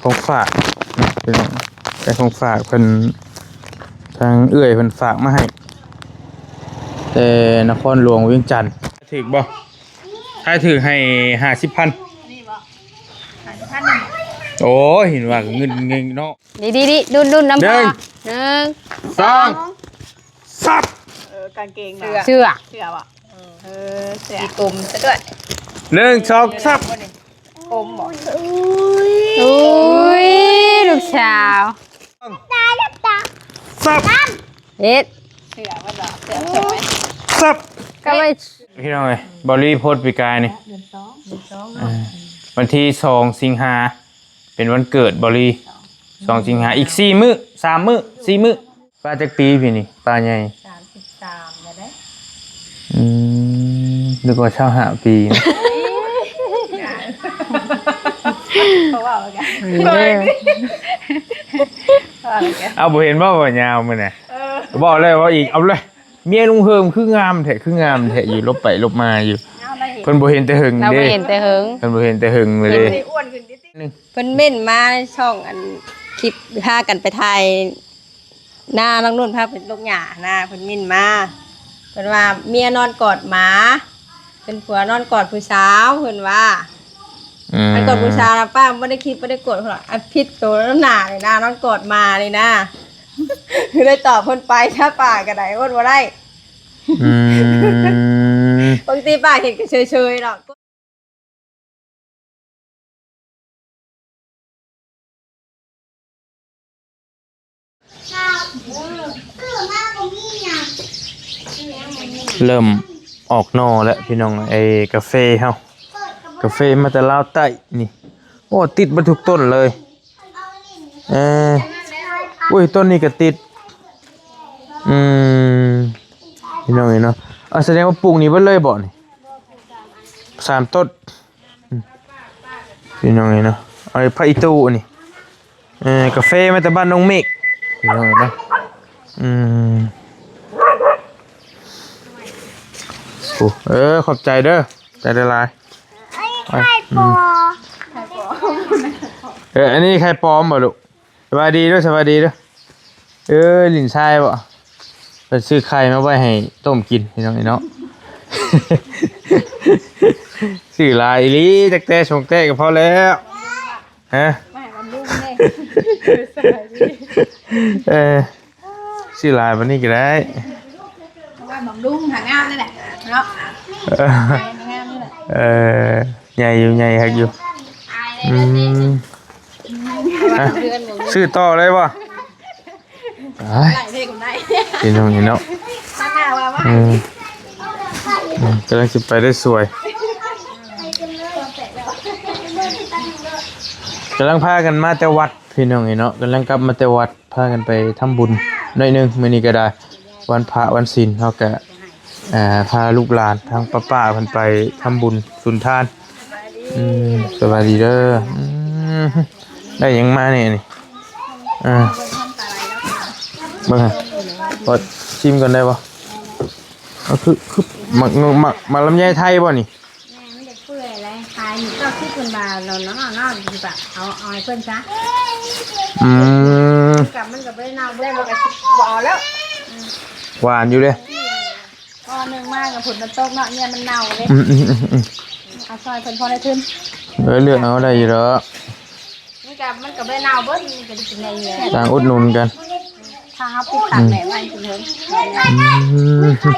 ຂອງຝາກເນາະພີ່ນ້ອງ, ແຕ່ຂອງຝາກເພິ່ນ ທາງເອື້ອຍເພິ່ນຝາກມາໃຫ້ ແຕ່ນະຄອນຫຼວງວຽງຈັນ. ຖືກບໍ່? ໃຜຖືກໃຫ້ຫ້າສິບພັນ. ນີ້ບໍ່? ຫ້າສິບພັນໜຶ່ງ. ໂອ້ຍ ເຫັນວ່າເງິນເງິນເນາະ. ດີໆໆ ດຸນໆ ນຳພໍ່. ໜຶ່ງ ໜຶ່ງ ສອງ ສອງ ສັບ. ເອີ ກາງເກງນະ ເສື້ອ ເສື້ອ ເສື້ອບໍ່? ເອີ ເສື້ອ ມີກົມຊະດ້ວຍ. ໜຶ່ງ ສອງ ສັບ. ກົມບໍ່? ອຸ້ຍ ອຸ້ຍ ລູກສາວ ສັບ. ເຮັດ ເສື້ອບໍ່ລະ? ເສື້ອ ສັບ. ກໍໄປ ພີ່ນ້ອງເອີຍ ບໍລີໂພສປີກາຍນີ້ ເດືອນສອງ ເດືອນສອງ ເອີ ເນາະ ວັນທີສອງສິງຫາ ເປັນວັນເກີດບໍລີ ສອງສິງຫາ ອີກສີ່ມື້ ສາມມື້ ສີ່ມື້. ປ້າຈັກປີປີນີ້? ປ້າໃຫຍ່ ສາມສິບສາມແລ້ວເດ້. ອືມ ນຶກວ່າຊາວຫ້າປີນະ. ເຂົາເວົ້າກັນ ເອີ ເວົ້າກັນ. ເອົາ ບໍ່ເຫັນບໍ່ວ່າຍາວມື້ນະ? ເອີ ເວົ້າແລ້ວເວົ້າອີກ ເອົາເລີຍ. ເມຍລຸງເຮີມຄືງາມແທ້ ຄືງາມແທ້ ຢູ່ຫຼົບໄປຫຼົບມາຢູ່. ເອົາ ລາວເຫັນ ເພິ່ນບໍ່ເຫັນແຕ່ເຫິງເດ້ ລາວບໍ່ເຫັນແຕ່ເຫິງ ເພິ່ນບໍ່ເຫັນແຕ່ເພິງເລີຍເດ້. ເຫັນເພິ່ນອ້ວນຂຶ້ນຕິດໆ. ເພິ່ນເມັ້ນມາຊ່ອງອັນ ຄລິບພາກັນໄປຖ່າຍນານ້ອງນຸ່ນ ພາໄປລົກຫຍ້ານະ. ເພິ່ນເມັ້ນມາ ເພິ່ນວ່າເມຍນອນກອດໝາ ເປັນຜົວນອນກອດຜູ້ສາວ ເພິ່ນວ່າ. ອືມ ອັນກອດຜູ້ສາວນະ ປ້າບໍ່ໄດ້ຄິດ ບໍ່ໄດ້ໂກດ ອັນຜິດໂຕນຳໜ້ານີ້ນະ ນອນກອດໝານີ້ນະ. ຄືໄດ້ຕອບເພິ່ນໄປ ຖ້າປ້າກໍໄດ້ ອົດບໍ່ໄດ້. ອືມ ບາງທີປ້າເຫັນກໍເຊີຍໆດອກ. ເລີ່ມອອກໜໍ່ແລ້ວພີ່ນ້ອງ ໄອ້ກາເຟເຮົາ ກາເຟມາແຕ່ລາວໃຕ້ນີ້. ໂອ້ ຕິດເບິດທຸກຕົ້ນເລີຍ. ເອີ ໂອ້ຍ ຕົ້ນນີ້ກໍຕິດ. ອືມ ພີ່ນ້ອງເອີຍເນາະ. ອ່າ ສະແດງວ່າປູກນີ້ເບິດເລີຍບໍ່ນີ້? ສາມຕົ້ນ. ອືມ ພີ່ນ້ອງເອີຍເນາະ. ເອົາໄປອີກຕູ້ນີ້. ເອີ ກາເຟມາແຕ່ບ້ານນ້ອງເມກ ພີ່ນ້ອງເອີຍເນາະ. ອືມ ໂອ້ ເອີ ຂອບໃຈເດີ ໃຈຫຼາຍໆ. ໄຂ່ປອມ. ເອີ ອັນນີ້ໄຂ່ປອມບໍ່ລູກ? ສະບາຍດີເດີ ສະບາຍດີເດີ. ເອີ ຫຼິ້ນຊາຍບໍ່? ເພິ່ນຊື້ໄຂ່ມາໄວ້ໃຫ້ຕົ້ມກິນ ພີ່ນ້ອງເອີຍເນາະ. ຊື້ຫຼາຍອີ່ຫຼີ ຈັກແຕ່ສອງແຕ່ກໍພໍແລ້ວ. ຮະ? ມາໃຫ້ບຳລຸງເດ້. ສະບາຍດີ. ເອີ ຊື້ຫຼາຍປານນີ້ກໍໄດ້ ເອົາໄວ້ບຳລຸງ ຫາງາມນີ້ແຫຼະເນາະ. ເອີ ຫາງາມນີ້ແຫຼະ. ເອີ ໃຫຍ່ຢູ່ ໃຫຍ່ຄັກຢູ່. ອືມ ຮະ? ຊື້ຕໍ່ໄດ້ບໍ່? ອ້າຍ ໄລ່ເດ້ກໍໄດ້ ພີ່ນ້ອງເອີຍເນາະ. ຕັດໜ້າວ່າວ່າ ອືມ ອືມ ກຳລັງຊິໄປໄດ້ສວຍ ກຳລັງພາກັນມາແຕ່ວັດ ພີ່ນ້ອງເອີຍເນາະ ກຳລັງກັບມາແຕ່ວັດ ພາກັນໄປທຳບຸນໜ້ອຍໜຶ່ງ ມື້ນີ້ກໍໄດ້ ວັນພະວັນສິນ ເຮົາກໍ ອ່າ ພາລູກຫຼານທາງປ້າໆເພິ່ນໄປທຳບຸນສຸນທານ. ອືມ ສະບາຍດີເດີ. ອືມ ໄດ້ຫຍັງມາແດ່ນີ້? ອ່າ ເບິ່ງຫັ້ນ ຂໍຊີມກ່ອນໄດ້ບໍ່? ເອົາ ຄື ຄື ໝາກ ໝາກ ໝາກລຳໄຍໄທບໍ່ນີ້? ແມ່ນ ມັນຈະເປື່ອຍແລ້ວ ຂາຍຢູ່ເກົ້າສິບເພິ່ນວ່າ ລອນເນາະ ເນາະ ເນາະ ຢູ່ແບບ ເອົາ ເອົາໃຫ້ເພິ່ນຊະ. ອືມ ກັບມັນກໍບໍ່ໄດ້ເນົ່າ ບໍ່ໄດ້ ມັນກໍຊິບໍ່ເອົາແລ້ວ. ອືມ ຫວານຢູ່ເດ້ ພໍໜຶ່ງມາກໍຝົນມັນຕົກເນາະ ເຍຍມັນເນົ່າເດ້. ອືມ ເອົາຊ່ອຍເພິ່ນພໍໄດ້ທຶນ. ເອີ ເລືອກເອົາໄດ້ຢູ່ດອກ. ມັນກໍ ມັນກໍບໍ່ໄດ້ເນົ່າເບິດ ມັນກໍໄດ້ກິນໄດ້ຢູ່ແຫຼະ ຕ່າງອຸດໜູນກັນ ຖ້າເຮົາປິດຕາກແດດໄວ້ ອືມ ເຖິງເຖິງ.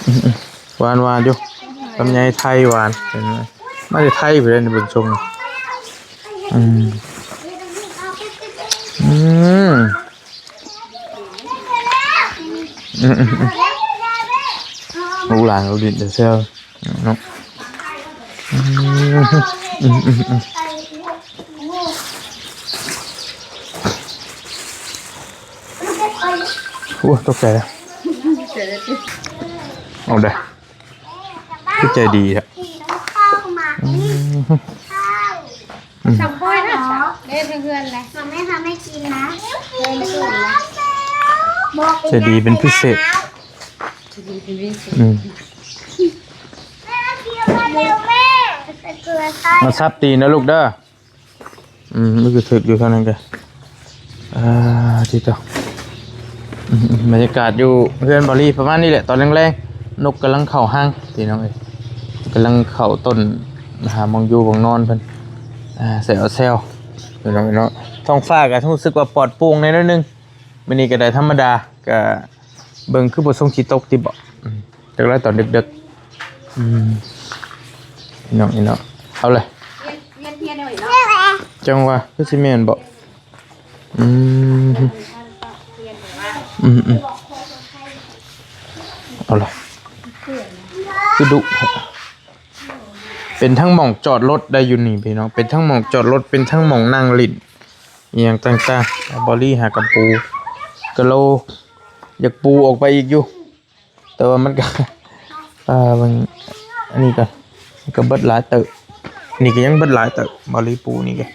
ອືມ ຫວານ ຫວານຢູ່ ລຳໄຍໄທຫວານ ເຫັນໄໝ ມາແຕ່ໄທພຸ້ນເດ້ ເບິ່ງຊົງ. ອືມ ອືມ ອືມ ອືມ ອືມ ລູກຫຼານເຂົາຫຼິ້ນແຕ່ເຊົ້າ ເນາະ. ອືມ ອືມ ອືມ ອືມ ໂອ້ ຕົກໃຈແລ້ວ ເອົາເດີ ຄືໃຈດີແທ້. ອືມ ອືມ ສຳພອຍນະ ເດ້ເພື່ອນນະ ມັນໄມ່ທຳໃຫ້ກິນນະ ເພື່ອນສູນນະ ໃຈດີເປັນພິເສດ. ອືມ ມາສັບຕີນນະລູກເດີ. ອືມ ມັນຄືຖືກຢູ່ເທົ່ານັ້ນກະ ອ່າ ທີ່ເຈົ້າ ອືມ ບັນຍາກາດຢູ່ເຮືອນບ່າວລີປະມານນີ້ແຫຼະ ຕອນແລງໆ ນົກກຳລັງເຂົ້າຮັງພີ່ນ້ອງເອີຍ ກຳລັງເຂົ້າຕົ້ນ ຫາໝ່ອງຢູ່ໝ່ອງນອນເພິ່ນ ອ່າ ແຊວໆ ພີ່ນ້ອງເນາະ. ທ້ອງຟ້າກະຮູ້ສຶກວ່າປອດໂປ່ງແດ່ໜ້ອຍໜຶ່ງ ມື້ນີ້ກະໄດ້ທຳມະດາ ກະເບິ່ງຄືບໍ່ຊົງຊິຕົກຕິເບາະ ອືມ ຈັກແລ້ວຕອນດຶກໆ ອືມ ພີ່ນ້ອງ ພີ່ນ້ອງ ເອົາເລີຍ ວຽນ ວຽນເທີນເນາະ ຈັ່ງວ່າຄືຊິແມ່ນເບາະ ອືມ ອືມໆ ເອົາລະ ຄືດຸແທ້ ເປັນທັງໝ່ອງຈອດລົດໄດ້ຢູ່ນີ້ພີ່ນ້ອງ ເປັນທັງໝ່ອງຈອດລົດ ເປັນທັງໝ່ອງນັ່ງຫຼິ້ນ ອີ່ຫຍັງຕ່າງໆ ເອົາ ບ່າວລີຫາກະປູ ກະໂລ ຢາກປູອອກໄປອີກຢູ່ ແຕ່ວ່າມັນກະ ອ່າ ເບິ່ງອັນນີ້ກະ ມັນກະເບິດຫຼາຍເຕີບ ນີ້ກະຍັງເບິດຫຼາຍເຕີບ ບ່າວລີປູນີ້ກະ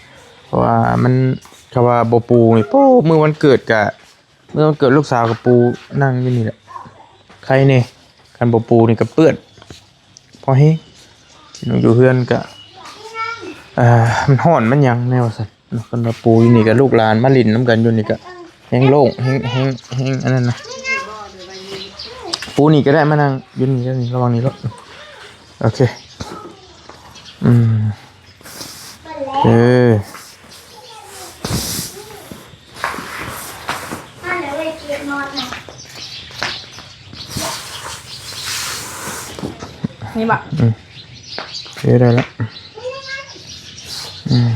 ເພາະວ່າມັນ ຖ້າວ່າບໍ່ປູນີ້ ໂອ້ ມື້ວັນເກີດກະ ມື້ວັນເກີດລູກສາວກະປູນັ່ງຢູ່ນີ້ແຫຼະ ໄຄແນ່ ຄັນບໍ່ປູນີ້ກະເປື້ອນ ພໍແຮງ ຢູ່ເຮືອນກະ ອ່າ ມັນຮ້ອນມັນຫຍັງແນວວ່າຊັ້ນເນາະ ຄັນວ່າປູຢູ່ນີ້ກະ ລູກຫຼານມາຫຼິ້ນນຳກັນຢູ່ນີ້ກະ ແຮງໂລ່ງ ແຮງ ແຮງ ແຮງອັນນັ້ນນະ ປູນີ້ກະໄດ້ ມານັ່ງຢູ່ນີ້ ນີ້ ລະຫວ່າງນີ້ໂລດ ໂອເຄ ອືມ ເອີ ນີ້ບະ ອືມ ເອີ ໄດ້ລະ ອືມ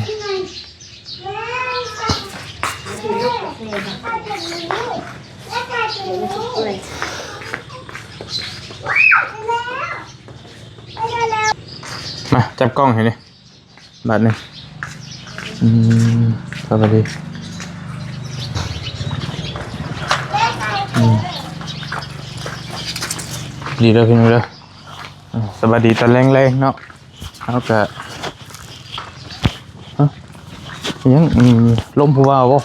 ມາ ຈັບກ້ອງໃຫ້ແດ່ ບາດໜຶ່ງ ອືມ ສະບາຍດີ ອືມ ດີເດີພີ່ນ້ອງເດີ ອືມ ສະບາຍດີຕອນແລງໆ ເນາະ ເຮົາກະ ຮະ ອີ່ຫຍັງ ອືມ ລົມຜູ້ບ່າວບໍ່?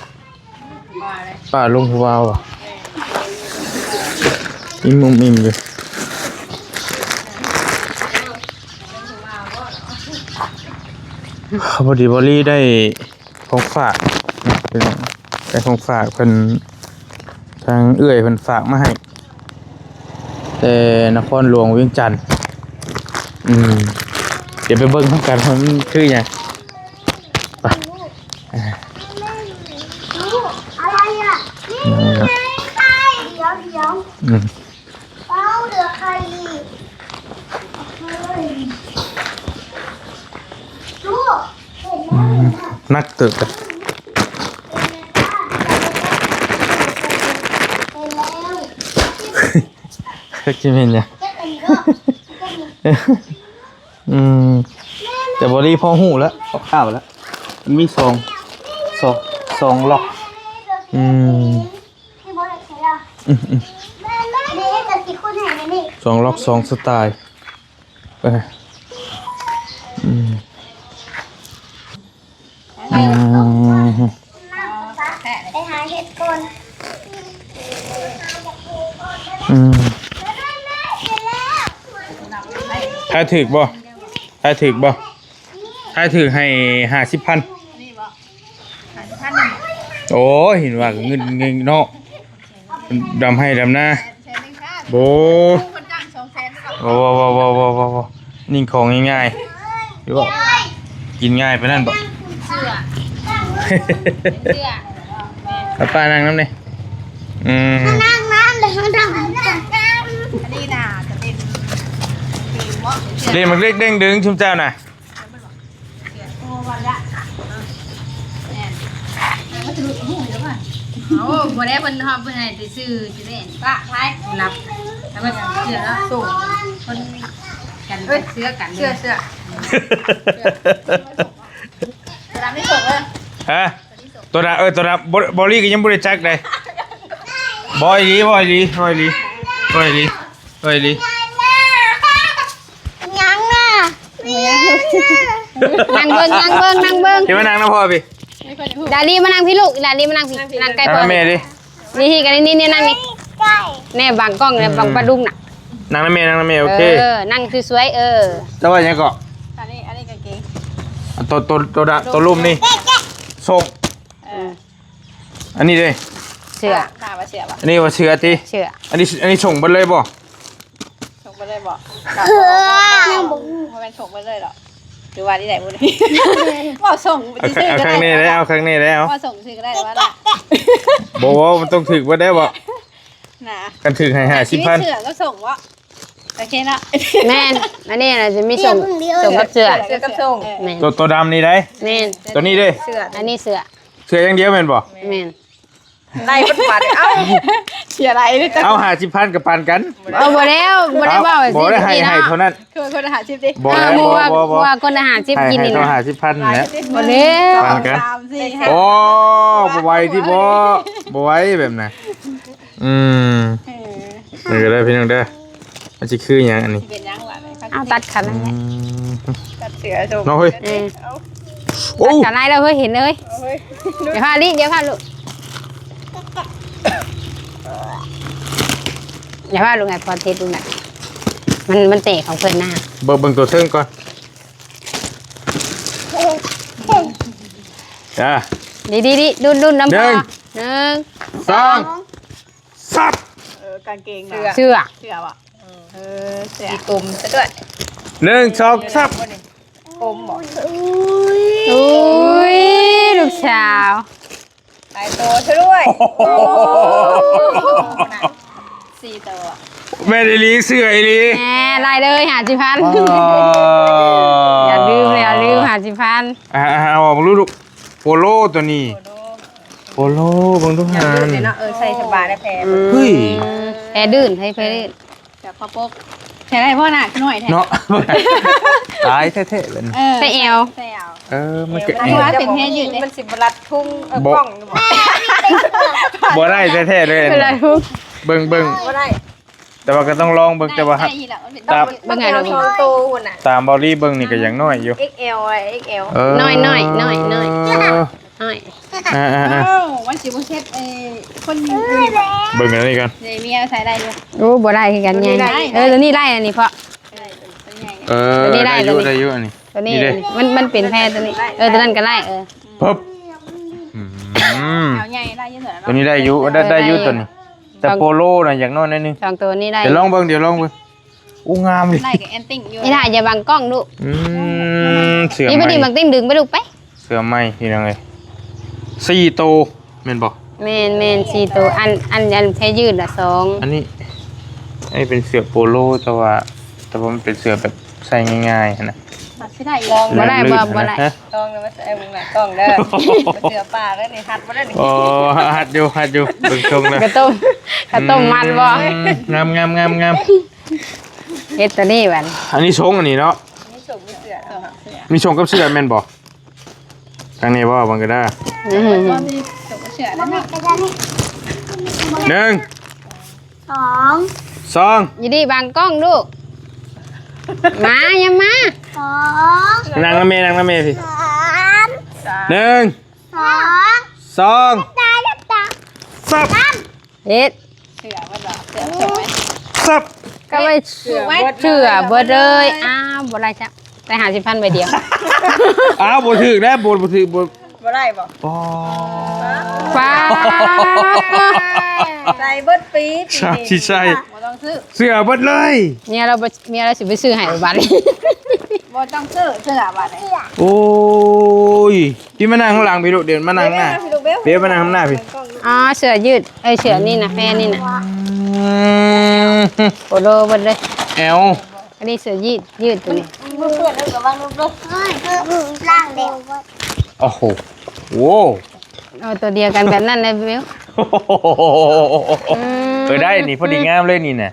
ປ້າລົງຜູ້ບ່າວ ອີ່ມມຸມອີ່ມຢູ່ ພໍດີບ່າວລີໄດ້ຂອງຝາກເນາະ ພີ່ນ້ອງ ໄດ້ຂອງຝາກເພິ່ນ ທາງເອື້ອຍເພິ່ນຝາກມາໃຫ້ ແຕ່ນະຄອນຫຼວງວຽງຈັນ ອືມ ດຽວໄປເບິ່ງນຳກັນວ່າມັນຄືຫຍັງ ໄປ ອາ ອະໄລອະ ນີ້ໄຂ່ ດຽວໆ ອືມ ເອົາ ເຫຼືອໄຂ່ອີກ ເຮີ້ຍ ລູກ ອືມ ໜັກເຕີບ ເປັນແລ້ວ ຈັກຊິແມ່ນຫຍັງ ອືມ ແຕ່ບໍ່ໄດ້ພໍຮູ້ແລ້ວ ຄ່າວໆແລ້ວ ມັນມີສອງ ສອງ ສອງລັອກ ອືມ ອືມ ອືມ ສອງລັອກ ສອງສະໄຕ ເອີ ອືມ ອືມ ໄປຫາເຫັດກ່ອນ ອືມ ທາຍຖືກບໍ່? ທາຍຖືກບໍ່? ທາຍຖືກໃຫ້ຫ້າສິບພັນ ໂອ້ຍ ເຫັນວ່າເງິນເນາະ ດຳໄຮ່ດຳນາ ໂອ້ ບໍ່ ບໍ່ ບໍ່ ນີ້ຂອງງ່າຍໆ ຫຼືວ່າກິນງ່າຍປານນັ້ນບໍ່? ເຊື່ອ ເຊື່ອ ເອົາປ້ານັ່ງນຳນີ້ ອືມ ນັ່ງນຳເດີ ນັ່ງນຳ ອັນນີ້ນະກະເປັນ ເດ້ ມັກເລັກເດ້ງດຶງຊຸມເຈົ້ານະ ໂອ້ ບໍ່ໄດ້ເພິ່ນຮອບເພິ່ນໃຫ້ແຕ່ຊື່ຊິແມ່ນປະໄວ້ ຫຼັບ ແລ້ວມັນເຊື່ອແລ້ວ ໂຕ ເພິ່ນກັນເຊື່ອກັນ ເຊື່ອ ເຊື່ອ ເຊື່ອ ຕາມທີ່ສົ່ງເດີ ຮະ ໂຕນະ ເອີ ໂຕນະ ບໍ ບໍລີກໍຍັງບໍ່ໄດ້ຈັກໃດ ບໍ່ອີ່ຫຼີ ບໍ່ອີ່ຫຼີ ບໍ່ອີ່ຫຼີ ບໍ່ອີ່ຫຼີ ເອີຍລີ ຍັງນະ ນັ່ງເບິ່ງ ນັ່ງເບິ່ງ ນັ່ງເບິ່ງ ເຮັດມານັ່ງນຳພໍ່ພີ້ ດາລີມານັ່ງພີ້ລູກ ດາລີມານັ່ງພີ້ ນັ່ງໃກ້ພໍ່ ນັ່ງນຳແມ່ດິ ນີ້ ນີ້ກັນ ນີ້ ນີ້ ນັ່ງນີ້ ແນ່ ບັງກ້ອງ ແນ່ ອືມ ບັງປາດຸກນະ ນັ່ງນຳແມ່ ນັ່ງນຳແມ່ ໂອເຄ ເອີ ນັ່ງສວຍໆ ເອີ ແຕ່ວ່າຫຍັງເກາະ ອັນນີ້ ອັນນີ້ກາງເກງ ໂຕ ໂຕ ໂຕ ໂຕລຸ່ມນີ້ ສົ່ງ ເອີ ອັນນີ້ເດ້ ເສື້ອ ໜ້າວ່າເສື້ອບໍ່? ອັນນີ້ວ່າເສື້ອຕິ? ເສື້ອ ອັນນີ້ ອັນນີ້ສົ່ງເບິດເລີຍບໍ່? ສົ່ງໄປເລີຍບໍ່? ບໍ່ແມ່ນສົ່ງໄປເລີຍດອກ ຫຼືວ່າທີ່ໃດບໍ່ໄດ້ ເວົ້າສົ່ງໄປຊື່ໆ ເອົາ ເອົາ ກໍໄດ້ ຄັ້ງນີ້ແລ້ວ ເອົາຄັ້ງນີ້ແລ້ວ ເວົ້າສົ່ງຊື່ກໍໄດ້ວ່າລະ ບໍ່ ເວົ້າມັນຕ້ອງຖືກເບິດໄດ້ບໍ່? ນະ ຄັນຖືກໃຫ້ຫ້າສິບພັນ ເສື້ອກໍສົ່ງບໍ່? ໂອເຄເນາະ ແມ່ນ ອັນນີ້ນະຈະມີສົ່ງ ສົ່ງກັບເສື້ອ ເສື້ອກັບສົ່ງ ເອີ ແມ່ນ ໂຕ ໂຕດຳນີ້ໄດ໋ ແມ່ນ ໂຕນີ້ເດ້ ເສື້ອ ອັນນີ້ເສື້ອ ເສື້ອຢ່າງດຽວແມ່ນບໍ່? ແມ່ນ ໄດ້ເບິດບາດນີ້ ເອົ້າ ເສຍຫຼາຍເດ້ ເອົາ ຫ້າສິບພັນກໍປານກັນ ເອົາ ບໍ່ແລ້ວ ບໍ່ໄດ້ເວົ້າ ບໍ່ໄດ້ໃຫ້ ໃຫ້ເທົ່ານັ້ນ ຄືຄົນລະຫ້າສິບຕິ ບໍ່ແລ້ວ ບໍ່ ບໍ່ ບໍ່ ຄົນລະຫ້າສິບ ໃຫ້ ກິນນີ້ນະ ຫ້າສິບພັນນີ້ແຫຼະ ບໍ່ແລ້ວ ປານກັນ ສາມ ສີ່ ຫ້າ ໂອ້ ບໍ່ໄຫວຕິ ບໍ່ ບໍ່ໄຫວແບບນັ້ນ ອືມ ເອີ ນີ້ກໍໄດ້ພີ່ນ້ອງເດີ ມັນຊິຄືຫຍັງອັນນີ້ ເປັນຫຍັງວະ ເອົາ ຕັດຂາດນັ້ນແຫຼະ ອືມ ຕັດເສື້ອໂຊ ເນາະເຮີ້ຍ ເອີ ໂອ້ ຕັດຂາດໄລ່ແລ້ວເຮີ້ຍ ເຫັນເລີຍ ເອີ ຢ່າພາລິ ຢ່າພາລຸ ຢ່າພາລຸ ໃຫ້ພໍ່ເທດດູນະ ມັນ ມັນແຕກຂອງເພິ່ນນະ ເບິ່ງ ເບິ່ງຕົວເທິງກ່ອນ ຈ້າ ດີໆໆ ດຸນໆ ນຳພໍ່ ໜຶ່ງ ໜຶ່ງ ສອງ ສອງ ສັບ ເອີ ກາງເກງນະ ເສື້ອ ເສື້ອ ເສື້ອບໍ່? ເອີ ເສື້ອ ມີກົມຊະດ້ວຍ ໜຶ່ງ ສອງ ສັບ ກົມບໍ່? ອຸ້ຍ ອຸ້ຍ ລູກສາວ ຫຼາຍໂຕຊະດ້ວຍ ໂອ້ໂຫ ສີ່ໂຕ ແມ່ນອີ່ຫຼີ ເສື້ອອີ່ຫຼີ ແໝ່ ໄລ່ເລີຍ ຫ້າສິບພັນ ອໍ ຢ່າລືມ ຢ່າລືມ ຫ້າສິບພັນ ອ່າ ເອົາອອກມາດູລູກ ໂປໂລຕົວນີ້ ໂປໂລ ໂປໂລ ເບິ່ງດູຫັ້ນ ເອີ ໃສ່ສະບາຍໄດ້ແພ ອືມ ເຮີ້ຍ ແພດື້ນ ໃຫ້ແພດື້ນ ເສື້ອຄໍປົກ ໃສ່ໄດ້ບໍ່ນະ ຄືນ້ອຍແທ້ເນາະ ຕາຍແທ້ໆເລີຍ ເອີ ໃສ່ແອວ ໃສ່ແອວ ເອີ ມັນກໍ ເອີ ເປັນແພຢືດເດ້ ມັນຊິບໍ່ລັດພຸງ ເອີ ບໍ່ ປ້ອງຢູ່ບໍ່ ບໍ່ໄດ້ແທ້ໆເລີຍ ບໍ່ໄດ້ພຸງ ເບິ່ງ ເບິ່ງ ບໍ່ໄດ້ ແຕ່ວ່າກໍຕ້ອງລອງເບິ່ງ ແຕ່ວ່າ ໄດ້ ໄດ້ຢູ່ແລ້ວ ມັນເປັນ ຕາມ ເບິ່ງໃຫ້ລາວ ສອງໂຕພຸ້ນນະ ຕາມເບົາລີເບິ່ງນີ້ກໍຍັງນ້ອຍຢູ່ ເອັກແອລ ເອັກແອລ ເອີ ນ້ອຍໆ ນ້ອຍໆ ນ້ອຍ ອ່າໆໆ ເອົ້າ ມັນຊິບໍ່ເຊັດ ເອີ ຄົນຢູ່ນີ້ບໍ່ ເບິ່ງອັນນີ້ກ່ອນ ນີ້ເມຍໃສ່ໄດ້ຢູ່ ໂອ້ ບໍ່ໄດ້ຄືກັນ ໂຕນີ້ໄດ້ ໃຫຍ່ ໄດ້ ເອີ ໂຕນີ້ໄດ້ ອັນນີ້ເພາະ ເອີ ໂຕນີ້ໄດ້ ໄດ້ຢູ່ ໂຕນີ້ ໄດ້ຢູ່ ອັນນີ້ ໂຕນີ້ ນີ້ເດ້ ມັນ ມັນເປັນແພໂຕນີ້ ເອີ ໂຕນັ້ນກໍໄດ້ ເອີ ປຶບ ອືມ ແຖວໃຫຍ່ໄດ້ຢູ່ ໂຕນີ້ໄດ້ຢູ່ ໄດ້ ໄດ້ຢູ່ໂຕນີ້ ແຕ່ໂປໂລນະ ຢາກນ້ອຍໜ້ອຍໜຶ່ງ ສອງໂຕນີ້ໄດ້ ດຽວລອງເບິ່ງ ດຽວລອງເບິ່ງ ໂອ້ ງາມເລີຍ ໄດ້ກັບແອນຕິງຢູ່ ອີ່ຫຼ້າຢ່າບັງກ້ອງລູກ ອືມ ເສື້ອໃໝ່ ນີ້ພໍດີບັງຕິງດຶງໄປລູກໄປ ເສື້ອໃໝ່ພີ່ນ້ອງເອີຍ ສີ່ໂຕແມ່ນບໍ່? ແມ່ນໆ ສີ່ໂຕ ອັນ ອັນ ອັນແພຢືດລະສອງ ອັນນີ້ ອັນນີ້ເປັນເສື້ອໂປໂລ ແຕ່ວ່າ ແຕ່ວ່າມັນເປັນເສື້ອແບບໃສ່ງ່າຍໆຫັ້ນນະ ມັກຊິໄດ້ ລອງ ບໍ່ໄດ້ ບໍ່ ບໍ່ໄດ້ ລອງມາໃສ່ເບິ່ງໜ້າກ້ອງເດີ ເສື້ອປ່າເດີນີ້ ຮັດບໍ່ໄດ້ນີ້ ໂອ້ ຮັດຢູ່ ຮັດຢູ່ ເບິ່ງຊົງເດີ ກະຕົ້ມ ກະຕົ້ມມັດບໍ່ ອືມ ງາມໆໆໆ ເຮັດຕົວນີ້ບັດ ອັນນີ້ຊົງອັນນີ້ເນາະ ມີຊົງມີເສື້ອ ມີຊົງກັບເສື້ອແມ່ນບໍ່? ທາງນີ້ບໍ່ ເບິ່ງກໍໄດ້ ອືມ ໜຶ່ງ ສອງ ສອງ ຢູ່ດີບັງກ້ອງລູກ ມາ ຢ່າມາ ສອງ ນັ່ງນຳແມ່ ນັ່ງນຳແມ່ພີ້ ສາມ ໜຶ່ງ ສອງ ສອງ ຕາຍແລ້ວຕາຍ ສັບ ເຮັດ ເສື້ອເບິດບໍ່? ເສື້ອສົ່ງໄວ້ ສັບ ກໍໄປເສື້ອເບິດເລີຍ ເສື້ອເບິດເລີຍ ອ້າວ ບໍ່ໄດ້ຈ້ະ ໄດ້ຫ້າສິບພັນໃບດຽວ ອ້າວ ບໍ່ຖືກແລ້ວ ບໍ່ ບໍ່ຖືກ ບໍ່ ບໍ່ໄດ້ບໍ່? ອໍ ປ້າ ໃສ່ເບິດປີ ປີນີ້ ຊິໃສ່ ບໍ່ຕ້ອງຊື້ ເສື້ອເບິດເລີຍ ເມຍລາວບໍ່ ເມຍລາວຊິໄປຊື້ໃຫ້ບັດນີ້ ບໍ່ຕ້ອງຊື້ເສື້ອບັດນີ້ ໂອ້ຍ ພີ່ມານັ່ງຂ້າງຫຼັງພີ້ລູກ ດຽວມານັ່ງໜ້າ ເບວ ເບວມານັ່ງຂ້າງໜ້າພີ້ ອໍ ເສື້ອຢືດ ເອີຍ ເສື້ອນີ້ນະ ແພນີ້ນະ ອືມ ໂປໂລເບິດເລີຍ ແອວ ອັນນີ້ເສື້ອຢືດ ຢືດຕົວນີ້ ມືເປື້ອນແລ້ວກໍວາງລົງເດີ ລ້າງແລ້ວ ໂອ້ໂຫ ໂອ້ ເອົາຕົວດຽວກັນແບບນັ້ນເລີຍເບວ ອືມ ເອີ ໄດ້ນີ້ ພໍດີງາມເລີຍນີ້ນະ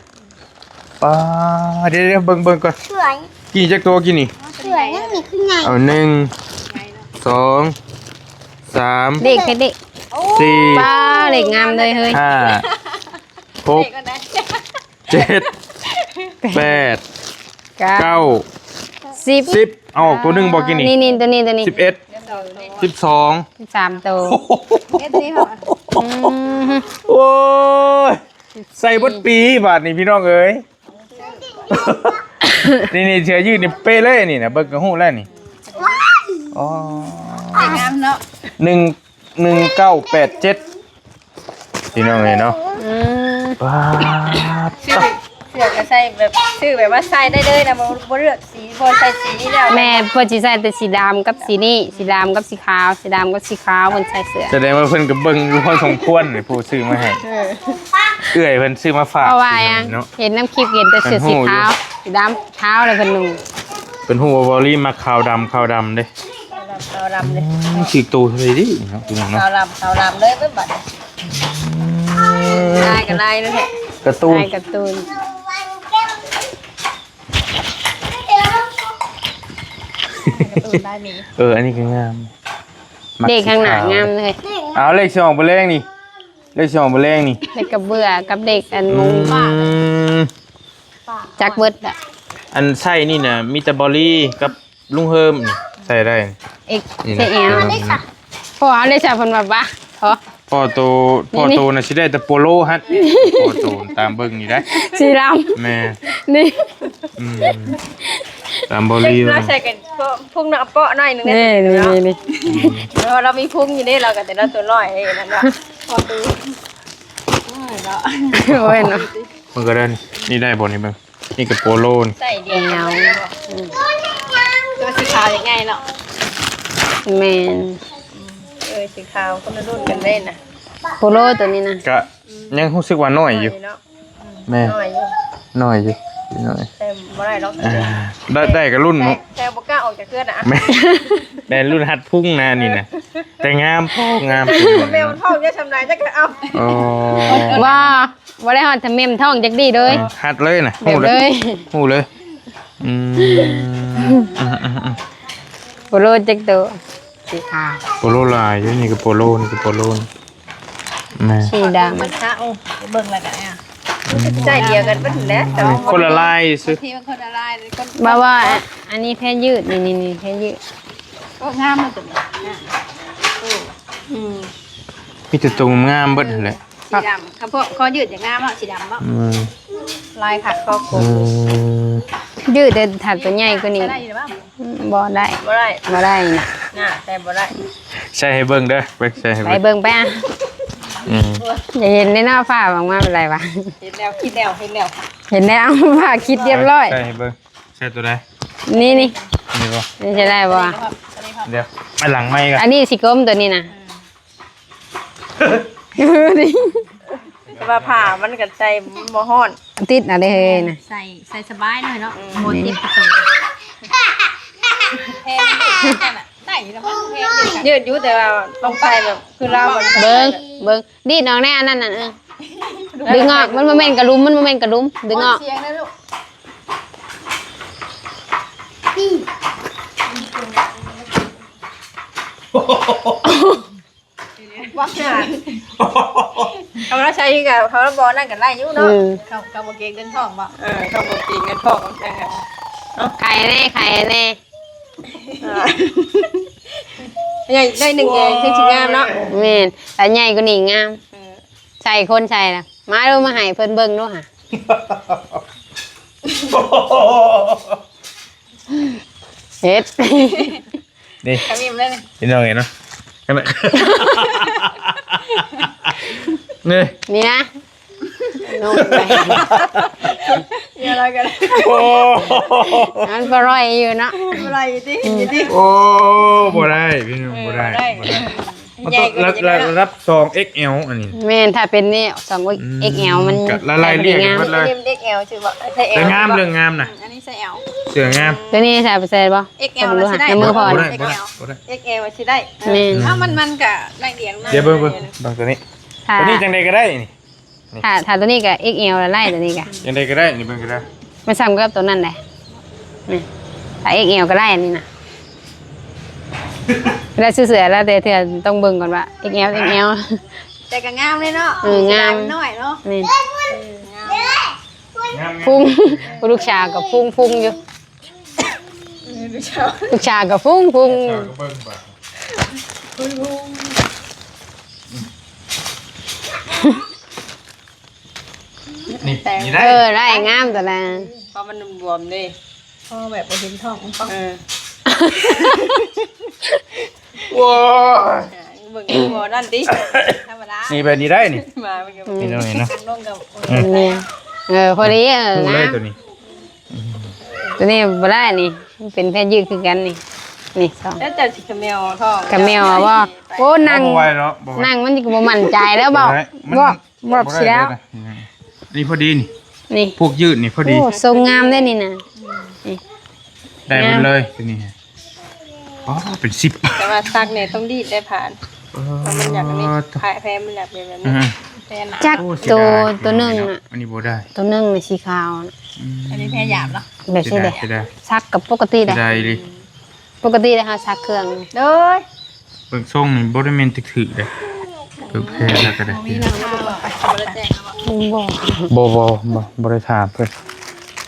ປ້າ ດຽວໆ ເບິ່ງ ເບິ່ງກ່ອນ ສວຍ ກີ່ຈັກໂຕກີ່ນີ້ ສວຍ ຍັງມີຄືໃຫຍ່ ເອົາ ໜຶ່ງ ສອງ ສາມ ເດັກເຮັດເດັກ ສີ່ ປ້າ ເດັກງາມເລີຍເຮີ້ຍ ຫ້າ ຫົກ ເຈັດ ແປດ ເກົ້າ ເກົ້າ ສິບ ສິບ ເອົາອອກຕົວໜຶ່ງບໍ່ກີ່ນີ້ ນີ້ໆ ຕົວນີ້ ຕົວນີ້ ສິບເອັດ ສິບສອງ ສິບສາມໂຕ ອືມ ໂອ້ຍ ໃສ່ເບິດປີບາດນີ້ພີ່ນ້ອງເອີຍ ນີ້ໆ ເສື້ອຢືດນີ້ເປະເລີຍນີ້ນະ ເບິ່ງກໍຮູ້ແລ້ວນີ້ ອໍ ງາມເນາະ ໜຶ່ງ ໜຶ່ງເກົ້າແປດເຈັດ ພີ່ນ້ອງເອີຍເນາະ. ອືມ ປາດ ຊື້ເສື້ອກໍໃສ່ແບບ ຊື້ແບບວ່າໃສ່ໄດ້ເລີຍນະ ບໍ່ ບໍ່ເລືອກສີ ບໍ່ໃສ່ສີນີ້ແລ້ວ. ແມ່ ເພິ່ນຊິໃສ່ແຕ່ສີດຳກັບສີນີ້ ສີດຳກັບສີຂາວ ສີດຳກັບສີຂາວ ເພິ່ນໃສ່ເສື້ອ. ສະແດງວ່າເພິ່ນກໍເບິ່ງຢູ່ພໍສົມຄວນນີ້ ຜູ້ຊື້ມາໃຫ້ ເອີ ເອື້ອຍເພິ່ນຊື້ມາຝາກ ເພາະວ່າຫຍັງ ເນາະ ເຫັນນຳຄລິບ ເຫັນແຕ່ເສື້ອສີຂາວ ເພິ່ນຮູ້ຢູ່ ສີດຳ ຂາວ ແລ້ວເພິ່ນນຸ່ງ. ເພິ່ນຮູ້ວ່າເບົາລີມັກຂາວດຳ ຂາວດຳເດ້ ຂາວດຳ ຂາວດຳເດ້. ອືມ ຖືກໂຕເທົ່າໃດເດເນາະ ພີ່ນ້ອງເນາະ ຂາວດຳ ຂາວດຳເລີຍເບິ່ງບັດ. ອືມ ລາຍກໍລາຍນັ້ນແຫຼະ ກາຕູນ ລາຍກາຕູນ ກາຕູນລາຍໝີ. ເອີ ອັນນີ້ກໍງາມ ເດັກຂ້າງໜ້າງາມເລີຍ. ເອົາ ເລກສອງບໍ່ແລງນີ້ ເລກສອງບໍ່ແລງນີ້ ເດັກກະເບື່ອກັບເດັກອັນມຸງ ອືມ ຈັກເບິດລະ. ອັນໃສ່ນີ້ນະ ມີແຕ່ເບົາລີກັບລຸງເຮີມນີ້ໃສ່ໄດ້ ເອັກແອລ ພໍເອົາໄດ້ຊະ ເພິ່ນວ່າ ພໍ ພໍໂຕ ພໍໂຕນະຊິໄດ້ແຕ່ໂປໂລຫັ້ນ ພໍໂຕຕາມເບິ່ງນີ້ໄດ໋ ສີດຳ ແມ່ນ ນີ້ ອືມ ຕາມເບົາລີ ລາວໃສ່ກັນພຸງເນາະ ເປາະໜ້ອຍໜຶ່ງ ນີ້ ນີ້ ນີ້ ເພາະວ່າລາວມີພຸງຢູ່ເດ້ ລາວກໍແຕ່ລາວຕົວນ້ອຍເດ້ ນັ້ນວ່າ ພໍໂຕ ໂອ້ຍເນາະ ໂອ້ຍເນາະ. ມັນກໍໄດ້ ນີ້ໄດ້ບໍ່ນີ້ເບິ່ງ ນີ້ກໍໂປໂລນີ້ ໃສ່ດຽວກັນ ແອວ ອືມ ແຕ່ວ່າສີຂາວຍັງໃຫຍ່ເນາະ. ແມ່ນ ເອີ ສີຂາວຄົນລະລຸ້ນກັນເດ້ນະ ໂປໂລຕົວນີ້ນະ ກະຍັງຮູ້ສຶກວ່ານ້ອຍຢູ່ ນ້ອຍເນາະ. ແມ່ນ ນ້ອຍຢູ່ ນ້ອຍຢູ່ ນ້ອຍ ໃສ່ບໍ່ໄດ້ດອກ ອ່າ ໄດ້ ໄດ້ກໍລຸ້ນ ໃສ່ ໃສ່ບໍ່ກ້າອອກຈາກເຮືອນນະ ແມ່ນ ແມ່ນລຸ້ນຮັດພຸງນະອັນນີ້ນະ ແຕ່ງາມ ໂອ້ ງາມ ແມ່ມັນພ້ອມຈະຊຳນານຈັກກໍເອົາ ອໍ ວ່າ ບໍ່ໄດ້ຮອດທຳເມມທ້ອງຈັກດີ້ເລີຍ ເອີ ຮັດເລີຍນະ ແບບເລີຍ ຮູ້ເລີຍ ອືມ ໂປໂລຈັກໂຕ ສີຂາວ ໂປໂລຫຼາຍຢູ່ ນີ້ກໍໂປໂລ ນີ້ກໍໂປໂລ ແມ່ນ ສີດຳ ມັນຄະ ໂອ້ ໄປເບິ່ງແລ້ວກໍ ອືມ ໃສ່ດຽວກັນເບິດແຫຼະ ແຕ່ວ່າຄົນລະລາຍຊື່ ທີ່ມັນຄົນລະລາຍ ຄົນ ບໍ່ ວ່າ ອັນນີ້ແພນຍືດ ນີ້ ນີ້ ນີ້ແພນຍືດ ໂອ້ ງາມເນາະຕົວນີ້ ງາມ ໂອ້ ອືມ ມີແຕ່ຕົວງາມເບິດຫັ້ນແຫຼະ. ສີດຳ ຄະເພາະຄໍຍືດຢ່າງງາມເນາະ ສີດຳເນາະ ອືມ ລາຍຜັກຄໍໂກງ ອືມ ຍືດແຕ່ຖ້າຕົວໃຫຍ່ກວ່ານີ້ ໃສ່ໄດ້ຢູ່ບໍ່? ອືມ ບໍ່ໄດ້ ບໍ່ໄດ້ ບໍ່ໄດ້ນະ ນະ ໃສ່ບໍ່ໄດ້ ໃສ່ໃຫ້ເບິ່ງເດີ ເບິ່ງ ໃສ່ໃຫ້ເບິ່ງ ໃສ່ເບິ່ງໄປ ອືມ ຢ່າເຫັນໃນໜ້າຜ້າອອກມາເປັນໄລວະ ເຫັນແລ້ວ ຄິດແລ້ວ ເຫັນແລ້ວ ເຫັນແລ້ວ ຜ້າຄິດຮຽບຮ້ອຍ ໃສ່ໃຫ້ເບິ່ງ ໃສ່ຕົວໃດ ນີ້ ນີ້ ນີ້ບໍ່ ນີ້ໃສ່ໄດ້ບໍ່ ອັນນີ້ພໍ ດຽວ ອັນຫຼັງໃໝ່ກ່ອນ ອັນນີ້ຊິກົມຕົວນີ້ນະ ແຕ່ວ່າຜ້າມັນກໍໃສ່ບໍ່ຮ້ອນ ຕິດເອົາເດ້ເຮີຍນະ ໃສ່ ໃສ່ສະບາຍໜ້ອຍເນາະ ອືມ ບໍ່ຕິດປະຕູ ແພງຢູ່ ໄດ້ລະມັ້ງ ແພງຢູ່ ຍືດຢູ່ ແຕ່ວ່າຕ້ອງໃສ່ແບບຄືລາວ ເບິ່ງ ເບິ່ງ ດີດອອກແດ່ອັນນັ້ນນະ ເອີ ດຶງອອກ ມັນບໍ່ແມ່ນກະດຸມ ມັນບໍ່ແມ່ນກະດຸມ ດຶງອອກ ສຽງນະລູກ ວ່າ ເຂົາລາໃຊ້ກໍ ເຂົາລາບໍ່ນັ້ນກໍໄດ້ຢູ່ເນາະ ອືມ ເຂົາ ເຂົາບໍ່ເກງເງິນທອງບໍ່ ເອີ ເຂົາບໍ່ເກງເງິນທອງ ເອີ ເອົາ ຂາຍແດ່ ຂາຍແດ່ ໃຫຍ່ໄດ້ໜຶ່ງແກງ ເຊິ່ງຊິງາມເນາະ ແມ່ນ ຖ້າໃຫຍ່ກວ່ານີ້ງາມ ເອີ ໃສ່ຄົນໃສ່ລະ ມາດູ ມາໃຫ້ເພິ່ນເບິ່ງດູຫາ ເຮັດ ນີ້ ຂະມິ້ມເລີຍ ພີ່ນ້ອງເອີຍເນາະ ນີ້ ນີ້ນະ ໂອ້ ມັນບໍ່ລອຍຢູ່ເນາະ ບໍ່ລອຍຢູ່ຕິ ຢູ່ຕິ ໂອ້ ບໍ່ໄດ້ ພີ່ນ້ອງ ເອີ ບໍ່ໄດ້ ບໍ່ໄດ້ ບໍ່ໄດ້ ມັນຕ້ອງ ໃຫຍ່ກວ່ານີ້ ລະ ລະດັບສອງເອັກແອລ ອັນນີ້ ແມ່ນ ຖ້າເປັນນີ້ສອງເອັກແອລ ອືມ ມັນ ກໍລະລາຍລຽກເບິດເລີຍ ເອັກແອລ ຖືວ່າໃສ່ແອລ ແຕ່ງາມເລື່ອງງາມນະ ອືມ ອັນນີ້ໃສ່ແອລ ເສື້ອງາມ ຕົວນີ້ໃສ່ ໃສ່ບໍ່ ເອັກແອລ ໃສ່ບໍ່ ໃສ່ບໍ່ ໃນມືພໍ ບໍ່ໄດ້ ບໍ່ໄດ້ ເອັກແອລ ຊິໄດ້ ແມ່ນ ເອົາ ມັນ ມັນກໍໄລ່ລຽງມາ ດຽວເບິ່ງ ເບິ່ງ ເບິ່ງຕົວນີ້ ຖ້າ ຕົວນີ້ຈັ່ງໃດກໍໄດ້ນີ້ ນີ້ ຖ້າ ຖ້າຕົວນີ້ກໍເອັກແອລລະໄລ່ ຕົວນີ້ກໍ ຈັ່ງໃດກໍໄດ້ ນີ້ເບິ່ງກໍໄດ້ ມັນສ່ຳກັບຕົວນັ້ນແຫຼະ ນີ້ ຖ້າເອັກແອລກໍໄລ່ອັນນີ້ນະ ລະຊື່ເສື້ອລະແຕ່ເທື່ອຕ້ອງເບິ່ງກ່ອນວ່າເອັກແອລ ເອັກແອລ ແຕ່ກໍງາມເລີຍເນາະ ເອີ ງາມ ມັນນ້ອຍເນາະ ແມ່ນ ເອີ ງາມ ງາມ ພຸງ ລູກສາວກໍພຸງໆຢູ່ ເອີ ລູກສາວ ລູກສາວກໍພຸງໆ ລູກສາວກໍເບິ່ງໄປ ພຸງໆ ນີ້ ແຕ່ງ ນີ້ໄດ້ ເອີ ໄດ້ ງາມຕົວນັ້ນ ເພາະມັນບວມເດ້ ພໍແບບບໍ່ເຫັນທ້ອງມັນ ເອີ ເອີ ໂອ້ຍ ອ່າ ເບິ່ງໝໍນັ້ນຕິ ທຳມະດາ ນີ້ແບບນີ້ໄດ້ນີ້ ມາເບິ່ງກັບ ນີ້ເນາະ ນີ້ເນາະ ລົງກັບ ເອີ ນີ້ ເອີ ພໍດີ ເອີ ຮູ້ເລີຍ ງາມ ຕົວນີ້ ຕົວນີ້ບໍ່ໄດ້ນີ້ ມັນເປັນແພຍຍືດຄືກັນນີ້ ນີ້ສອງ ແລ້ວເຈົ້າຊິຂະແມວທ້ອງ ຂະແມວບໍ່? ໂອ້ ນັ່ງ ບໍ່ໄຫວເນາະ ບໍ່ໄຫວ ນັ່ງມັນກໍບໍ່ໝັ້ນໃຈແລ້ວ ບໍ່ ບໍ່ໄດ້ ມັນ ບໍ່ ບອກຊິແລ້ວ ນີ້ພໍດີນີ້ ນີ້ ພວກຍືດນີ້ພໍດີ ໂອ້ ຊົງງາມເດ້ນີ້ນະ ນີ້ ໄດ້ໝົດເລີຍ ງາມ ຕົວນີ້ ອໍ ເປັນສິບ ແຕ່ວ່າຊັກນີ້ຕ້ອງດີດໄດ້ຜ່ານ ເອີ ເພາະມັນຢາກອັນນີ້ ອໍ ແພ ແພມັນຢາກເປັນແບບນີ້ ອືມ ແພນະ ຈັກ ໂອ້ ເສຍດາຍ ໂຕ ໂຕໜຶ່ງ ອັນນີ້ບໍ່ໄດ້ ໂຕໜຶ່ງນີ້ສີຂາວນະ ອືມ ອັນນີ້ແພຫຍາບເນາະ ແບບຊີ້ແຫຼະ ເສຍດາຍ ເສຍດາຍ ຊັກກໍປົກກະຕິໄດ້ ເສຍດາຍອີ່ຫຼີ ປົກກະຕິໄດ້ເຮົາຊັກເຄື່ອງ ໂດຍ ເບິ່ງຊົງນີ້ບໍ່ໄດ້ແມ່ນຖືກໆເດ້ ເບິ່ງແພແລ້ວກໍໄດ້ ບໍ່ມີນະ ບໍ່ ບໍ່ ບໍ່ ບໍ່ ບໍ່ໄດ້ຖາມເພິ່ນ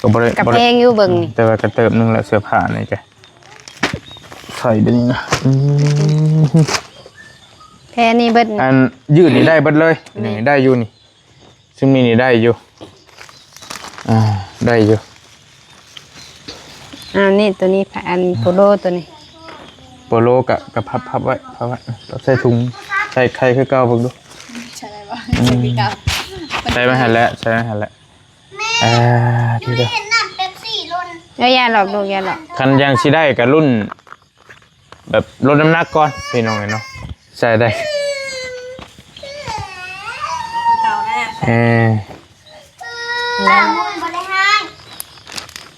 ກໍບໍ່ໄດ້ ກໍແພງຢູ່ເບິ່ງນີ້ ແຕ່ວ່າກໍເຕີບໜຶ່ງແລ້ວ ເສື້ອຜ້ານີ້ກະໃສ່ໄດ້ນີ້ນະ ອືມ ແພນີ້ເບິດ ອັນຍືດນີ້ໄດ້ເບິດເລີຍ ແມ່ນ ນີ້ໄດ້ຢູ່ນີ້ ຊຸມນີ້ນີ້ໄດ້ຢູ່ ອ່າ ໄດ້ຢູ່ ອ່າ ນີ້ ໂຕນີ້ ອັນໂປໂລໂຕນີ້ ໂປໂລກະ ກະພັບ ພັບໄວ້ ພັບໄວ້ ໃສ່ຖົງ ໃສ່ໄຂ່ຄືເກົ່າເບິ່ງດູ ໃສ່ໄດ້ບໍ່? ອືມ ໃສ່ຄືເກົ່າ ໃສ່ໄວ້ຫັ້ນແຫຼະ ໃສ່ໄວ້ຫັ້ນແຫຼະ ແມ່ ອ່າ ຢູ່ໃນນັ້ນເປັບຊີລົ້ນ ເອີ ຢ່າຫຼອກລູກ ຢ່າຫຼອກ ຄັນຍັງຊິໄດ້ກະລຸ້ນ ແບບລົດນ້ຳໜັກກ່ອນພີ່ນ້ອງເອີຍເນາະ ໃສ່ໄດ້ ເອີ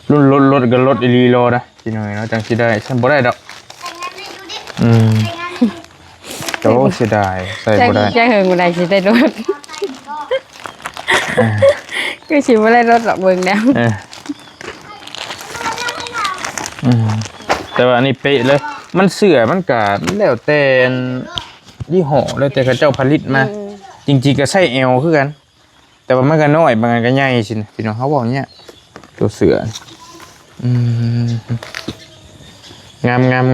ລຸ້ນລົດ ລົດກໍລົດອີ່ຫຼີລໍນະພີ່ນ້ອງເອີຍເນາະ ຈັ່ງຊິໄດ້ ຊັ້ນບໍ່ໄດ້ດອກ ອືມ ໂອ້ ເສຍດາຍ ໃສ່ບໍ່ໄດ້ ຈັກເຫິງບໍ່ໄດ້ຊິໄດ້ລົດ ອ່າ ຄືຊິບໍ່ໄດ້ລົດດອກ ເບິ່ງແລ້ວ ເອີ ອືມ ແຕ່ວ່າອັນນີ້ເປະເລີຍ ມັນເສື້ອມັນກະແລ້ວແຕ່ອັນຍີ່ຫໍ້ ແລ້ວແຕ່ເຂົາເຈົ້າຜະລິດມາ ອືມ ຈິງໆກໍໃຊ້ແອວຄືກັນ ແຕ່ວ່າມັນກໍນ້ອຍ ບາງອັນກໍໃຫຍ່ຊີ້ນະ ພີ່ນ້ອງ ເຮົາເວົ້ານີ້ ໂຕເສື້ອ ອືມ ງາມໆ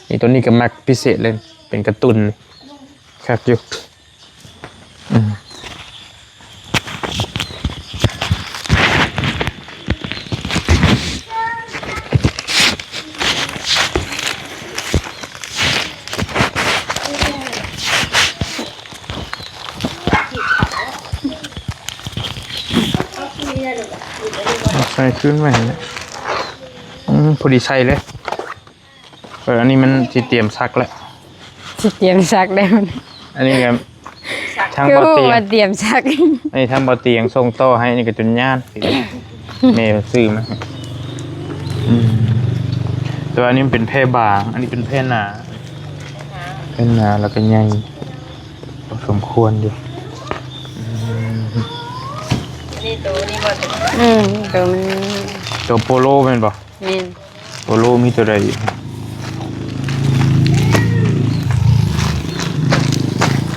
ໆ ນີ້ໂຕນີ້ກໍມັກພິເສດເລີຍ ເປັນກາຕູນ ຄັກຢູ່ ອືມ ໃສ່ຄືນໄວ້ຫັ້ນແຫຼະ ອືມ ພໍດີໃສ່ເລີຍ. ເອີ ອັນນີ້ມັນຊິຕຽມຊັກແລ້ວ ຊິຕຽມຊັກແລ້ວ ອັນນີ້ກໍທາງ ຄື ບໍ່ຕຽງ ວ່າຕຽມຊັກ ອັນນີ້ທາງບໍ່ຕຽງສົ່ງຕໍ່ໃຫ້ ອັນນີ້ກໍຈົນຍານ ແມ່ຊື້ມາໃຫ້ ອືມ ແຕ່ວ່າອັນນີ້ມັນເປັນແພບາງ ອັນນີ້ເປັນແພໜາ ແພໜາ ແລ້ວກໍໃຫຍ່ພໍສົມຄວນຢູ່ ອືມ ອັນນີ້ໂຕນີ້ບໍ່ ໂຕ ອືມ ໂຕມັນ ໂຕໂປໂລແມ່ນບໍ່? ແມ່ນ ໂອໂລມີຕົວໃດອີກ?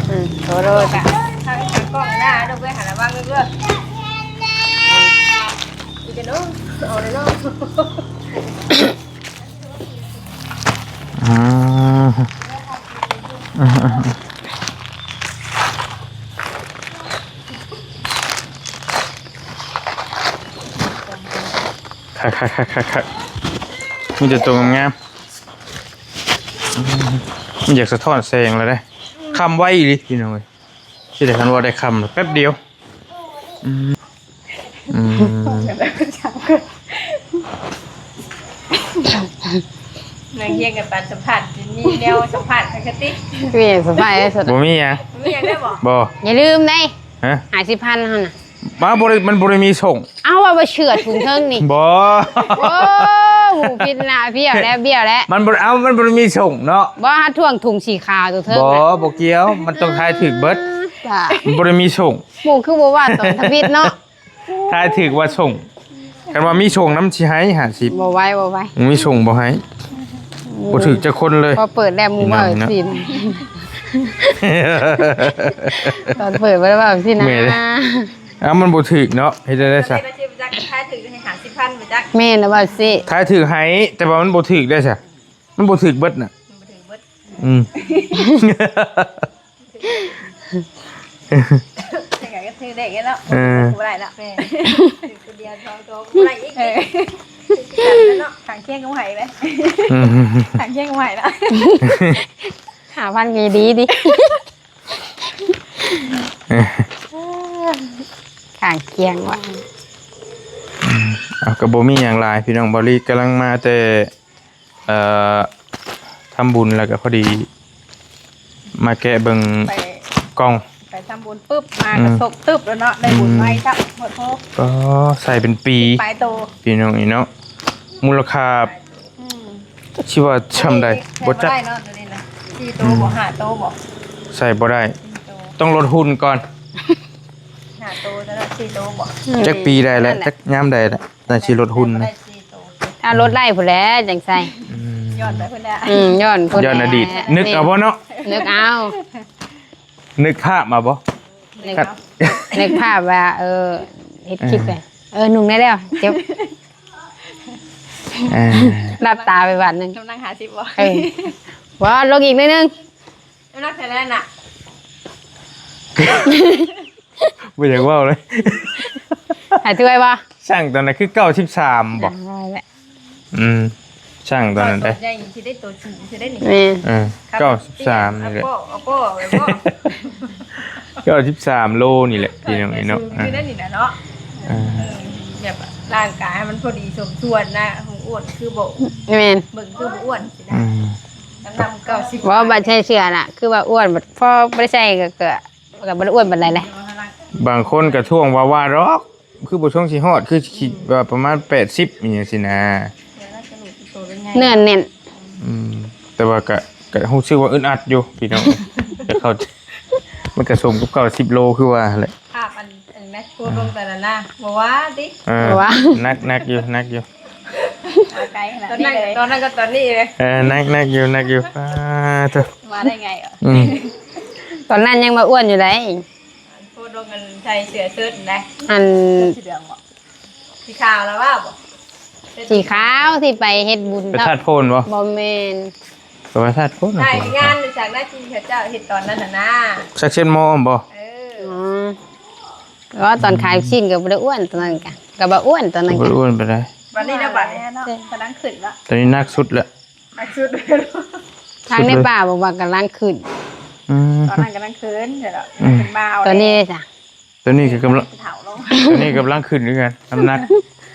ອືມ ໂອໂລກະ ທາງກອງໜ້າເດີ ເບິ່ງຫັ້ນລະວັງເດີ ອີກເດີ ເອົາເດີເນາະ ອືມ. ຄັກໆໆໆ ມີແຕ່ໂຕງາມໆ ອືມ ມັນຢາກສະທ້ອນແສງແລ້ວເດ້ ຄ່ຳໄວອີ່ຫຼີພີ່ນ້ອງເອີຍ ຊິໄດ້ຄັນວ່າໄດ້ຄ່ຳແປັບດຽວ ອືມ ອືມ. ນັ່ງຮຽງກັນປານສຳພາດ ມີແນວສຳພາດຄັກຕິ ມີສຳພາດໄດ້ສຸດ ບໍ່ມີຫຍັງ ບໍ່ມີຫຍັງໄດ້ບໍ່? ບໍ່ ຢ່າລືມເດ້ ຮະ ຫ້າສິບພັນເຮົານະ ບໍ່ ບໍ່ໄດ້ ມັນບໍ່ໄດ້ມີສົ່ງ ເອົາ ວ່າບໍ່ເຊື່ອຖົງເທິງນີ້ ບໍ່ ໂອ້ ຫູຜິດນະ ບ້ຽວແລ້ວ ບ້ຽວແລ້ວ ມັນບໍ່ ເອົາ ມັນບໍ່ໄດ້ມີສົ່ງເນາະ ບໍ່ ຫາຖ່ວງຖົງສີຂາວຕົວເທິງ ບໍ່ ນະ ບໍ່ກ່ຽວ ມັນຕ້ອງທາຍຖືກເບິດ ອືມ ມັນບໍ່ໄດ້ມີສົ່ງ ໝູ່ຄືບໍ່ວ່າຕົນທຳອິດເນາະ ທາຍຖືກວ່າສົ່ງ ຄັນວ່າມີສົ່ງນຳຊິໃຫ້ຫ້າສິບ ບໍ່ໄຫວ ບໍ່ໄຫວ ມີສົ່ງບໍ່ໃຫ້ ບໍ່ຖືກຈັກຄົນເລີຍ ພໍເປີດແລ້ວໝູ່ເວົ້າຊີ້ນະ ຕອນເປີດບໍ່ໄດ້ເວົ້າຊີ້ນະ ແມ່ນເດ້ ເອົ້າ ມັນບໍ່ຖືກເນາະ ເຮັດໄດ້ໄດ໋ຊະ ທາຍຖືກໃຫ້ຫ້າສິບພັນບໍ່ຈັກ ແມ່ນລະວ່າຊີ້ ທາຍຖືກໃຫ້ ແຕ່ວ່າມັນບໍ່ຖືກໄດ໋ຊະ ມັນບໍ່ຖືກເບິດນະ ມັນບໍ່ຖືກເບິດ ອືມ. ແຕ່ກໍຖືກເດ້ເນາະ ເອີ ບໍ່ໄດ້ລະ ແມ່ນ ຖືກຄົນດຽວສອງໂຕບໍ່ໄດ້ອີກ ເອີ ຖືກຄືກັນແລ້ວເນາະ ຂ້າງຄຽງກໍບໍ່ໃຫ້ເລີຍ ອືມ ຂ້າງຄຽງກໍບໍ່ໃຫ້ລະ ຫ້າພັນກໍດີຕິ ຂ້າງຄຽງວ່າ ເອົາ ກໍບໍ່ມີຫຍັງຫຼາຍພີ່ນ້ອງ ເບົາລີກຳລັງມາແຕ່ ເອີ ທຳບຸນ ແລ້ວກໍພໍດີມາແກະເບິ່ງ ໄປ ກ່ອງ ໄປທຳບຸນປຶບ ມາ ອືມ ກໍສົກຕຶບແລ້ວເນາະ ໄດ້ບຸນ ອືມ ໄວຊະ ໂພດໂພ ກໍໃສ່ເປັນປີ ປາຍໂຕ ພີ່ນ້ອງເອີຍເນາະ ມູນລະຄ່າ ອືມ ຊິວ່າຊ່ຳໃດ ບໍ່ຈັກ ໄດ້ເນາະ ໂຕນີ້ນະ ສີ່ໂຕບໍ່ ອືມ ຫ້າໂຕບໍ່ ໃສ່ບໍ່ໄດ້ ສີ່ໂຕ ຕ້ອງລົດຫຸ່ນກ່ອນ ຫ້າໂຕແລ້ວເນາະ ສີ່ໂຕບໍ່ ອືມ ຈັກປີໃດແຫຼະ ນັ້ນແຫຼະ ຈັກຍາມໃດແຫຼະ ແຕ່ຊິລົດຫຸ່ນ ໄດ້ສີ່ໂຕ ຖ້າລົດໄດ້ພຸ້ນແຫຼະຈັ່ງໃສ່ ອືມ ຍ້ອນໄປພຸ້ນແຫຼະ ອືມ ຍ້ອນພຸ້ນ ຍ້ອນອະດີດ ແຫຼະ ນຶກເອົາບໍ່ເນາະ ນຶກເອົາ ນຶກພາບມາບໍ່ ນຶກ ຄັດ ນຶກພາບວ່າ ເອີ ເຮັດຄລິບ ເອີ ເອີ ນຸ່ງໄດ້ແລ້ວ ຈົບ ເອີ ຫຼັບຕາໄປບາດໜຶ່ງ ກຳລັງຫ້າສິບບໍ່ ເອີ ບໍ່ ລົງອີກໜ້ອຍໜຶ່ງ ນ້ຳໜັກເທົ່າໃດນະ ບໍ່ຢາກເວົ້າເລີຍ ໃຫ້ຖ້ວຍບໍ່ ຊ່າງຕອນນັ້ນຄືເກົ້າສິບສາມບໍ່ ອ່າ ວ່າແຫຼະ ອືມ ຊ່າງຕອນນັ້ນເດ້ ໃຫຍ່ຊິໄດ້ໂຕສູງຊິໄດ້ນີ້ ແມ່ນ ເອີ ເກົ້າສິບສາມນີ້ແຫຼະ ເອົາປ້ອ ເອົາປ້ອໄວ້ບໍ່ ເກົ້າສິບສາມໂລນີ້ແຫຼະ ພີ່ນ້ອງເອີຍເນາະ ໃສ່ສູງຊິໄດ້ນີ້ນະເນາະ ເອີ ເອີ ແບບຮ່າງກາຍໃຫ້ມັນພໍດີສົມສ່ວນນະ ຮູ້ອ້ວນຄືບໍ່ ແມ່ນ ເບິ່ງຄືບໍ່ອ້ວນຊີ້ນະ ອືມ ນ້ຳໜັກເກົ້າສິບ ບໍ່ ບັດໃສ່ເສື້ອນະ ຄືວ່າອ້ວນ ບັດພໍບໍ່ໄດ້ໃສ່ກໍ ກໍ ກໍບໍ່ໄດ້ອ້ວນປານໃດແຫຼະ ບາງຄົນກໍທ້ວງວ່າ ວ່າດອກ ຄືບໍ່ຊົງຊິຮອດ ຄືຊິວ່າປະມານແປດສິບອີ່ຫຍັງຊີ້ນະ ເນື້ອແໜ້ນ ອືມ ແຕ່ວ່າກະ ກະຮູ້ສຶກວ່າອຶດອັດຢູ່ພີ່ນ້ອງ ກະເຂົ້າໃຈ ມັນກະສົມກັບເກົ້າສິບໂລຄືວ່າຫັ້ນແຫຼະ ພາບອັນ ອັນນັ້ນໂພດລົງແຕ່ລະໜ້າ ບໍ່ວ່າຕິ ເອີ ບໍ່ວ່າ ໜັກ ໜັກຢູ່ ໜັກຢູ່ ເອົາໄກຂະໜາດນີ້ເລີຍ ຕອນນັ້ນ ຕອນນັ້ນກັບຕອນນີ້ເລີຍ ເອີ ໜັກ ໜັກຢູ່ ໜັກຢູ່ ປາໂທ້ ວ່າໄດ້ໄງເອີ ອືມ ຕອນນັ້ນຍັງວ່າອ້ວນຢູ່ໃດ ອັນໂພດລົງ ອັນໃສ່ເສື້ອເຊີດນະ ອັນ ເສື້ອສີເຫຼືອງບໍ່ ສີຂາວລະວ່າບໍ່ ສີຂາວທີ່ໄປເຮັດບຸນ ໄປທາດໂພນບໍ່ ບໍ່ແມ່ນ ກໍໄປທາດໂພນ ຖ່າຍງານຢູ່ສາມນາທີ ເຂົາເຈົ້າເຮັດຕອນນັ້ນນະນາ ຊັກເຊັດມໍບໍ່ ເອີ ອໍ ແຕ່ວ່າຕອນຂາຍລູກຊີ້ນກໍບໍ່ໄດ້ອ້ວນຕອນນັ້ນກະ ກໍບໍ່ອ້ວນຕອນນັ້ນກະ ບໍ່ໄດ້ອ້ວນປານໃດ ບັດນີ້ນະ ບັດນີ້ເນາະ ກຳລັງຂຶ້ນລະ ຕອນນີ້ໜັກສຸດລະ ໜັກສຸດ ທາງໃນປ່າບອກວ່າກຳລັງຂຶ້ນ ອືມ ຕອນນັ້ນກຳລັງຂຶ້ນ ອືມ ຂຶ້ນມາເອົາ ຕອນນີ້ເດ້ຊະ ຕອນນີ້ກໍກຳລັງ ເຖົ້າລົງ ຕອນນີ້ກຳລັງຂຶ້ນຄືກັນ ນ້ຳໜັກ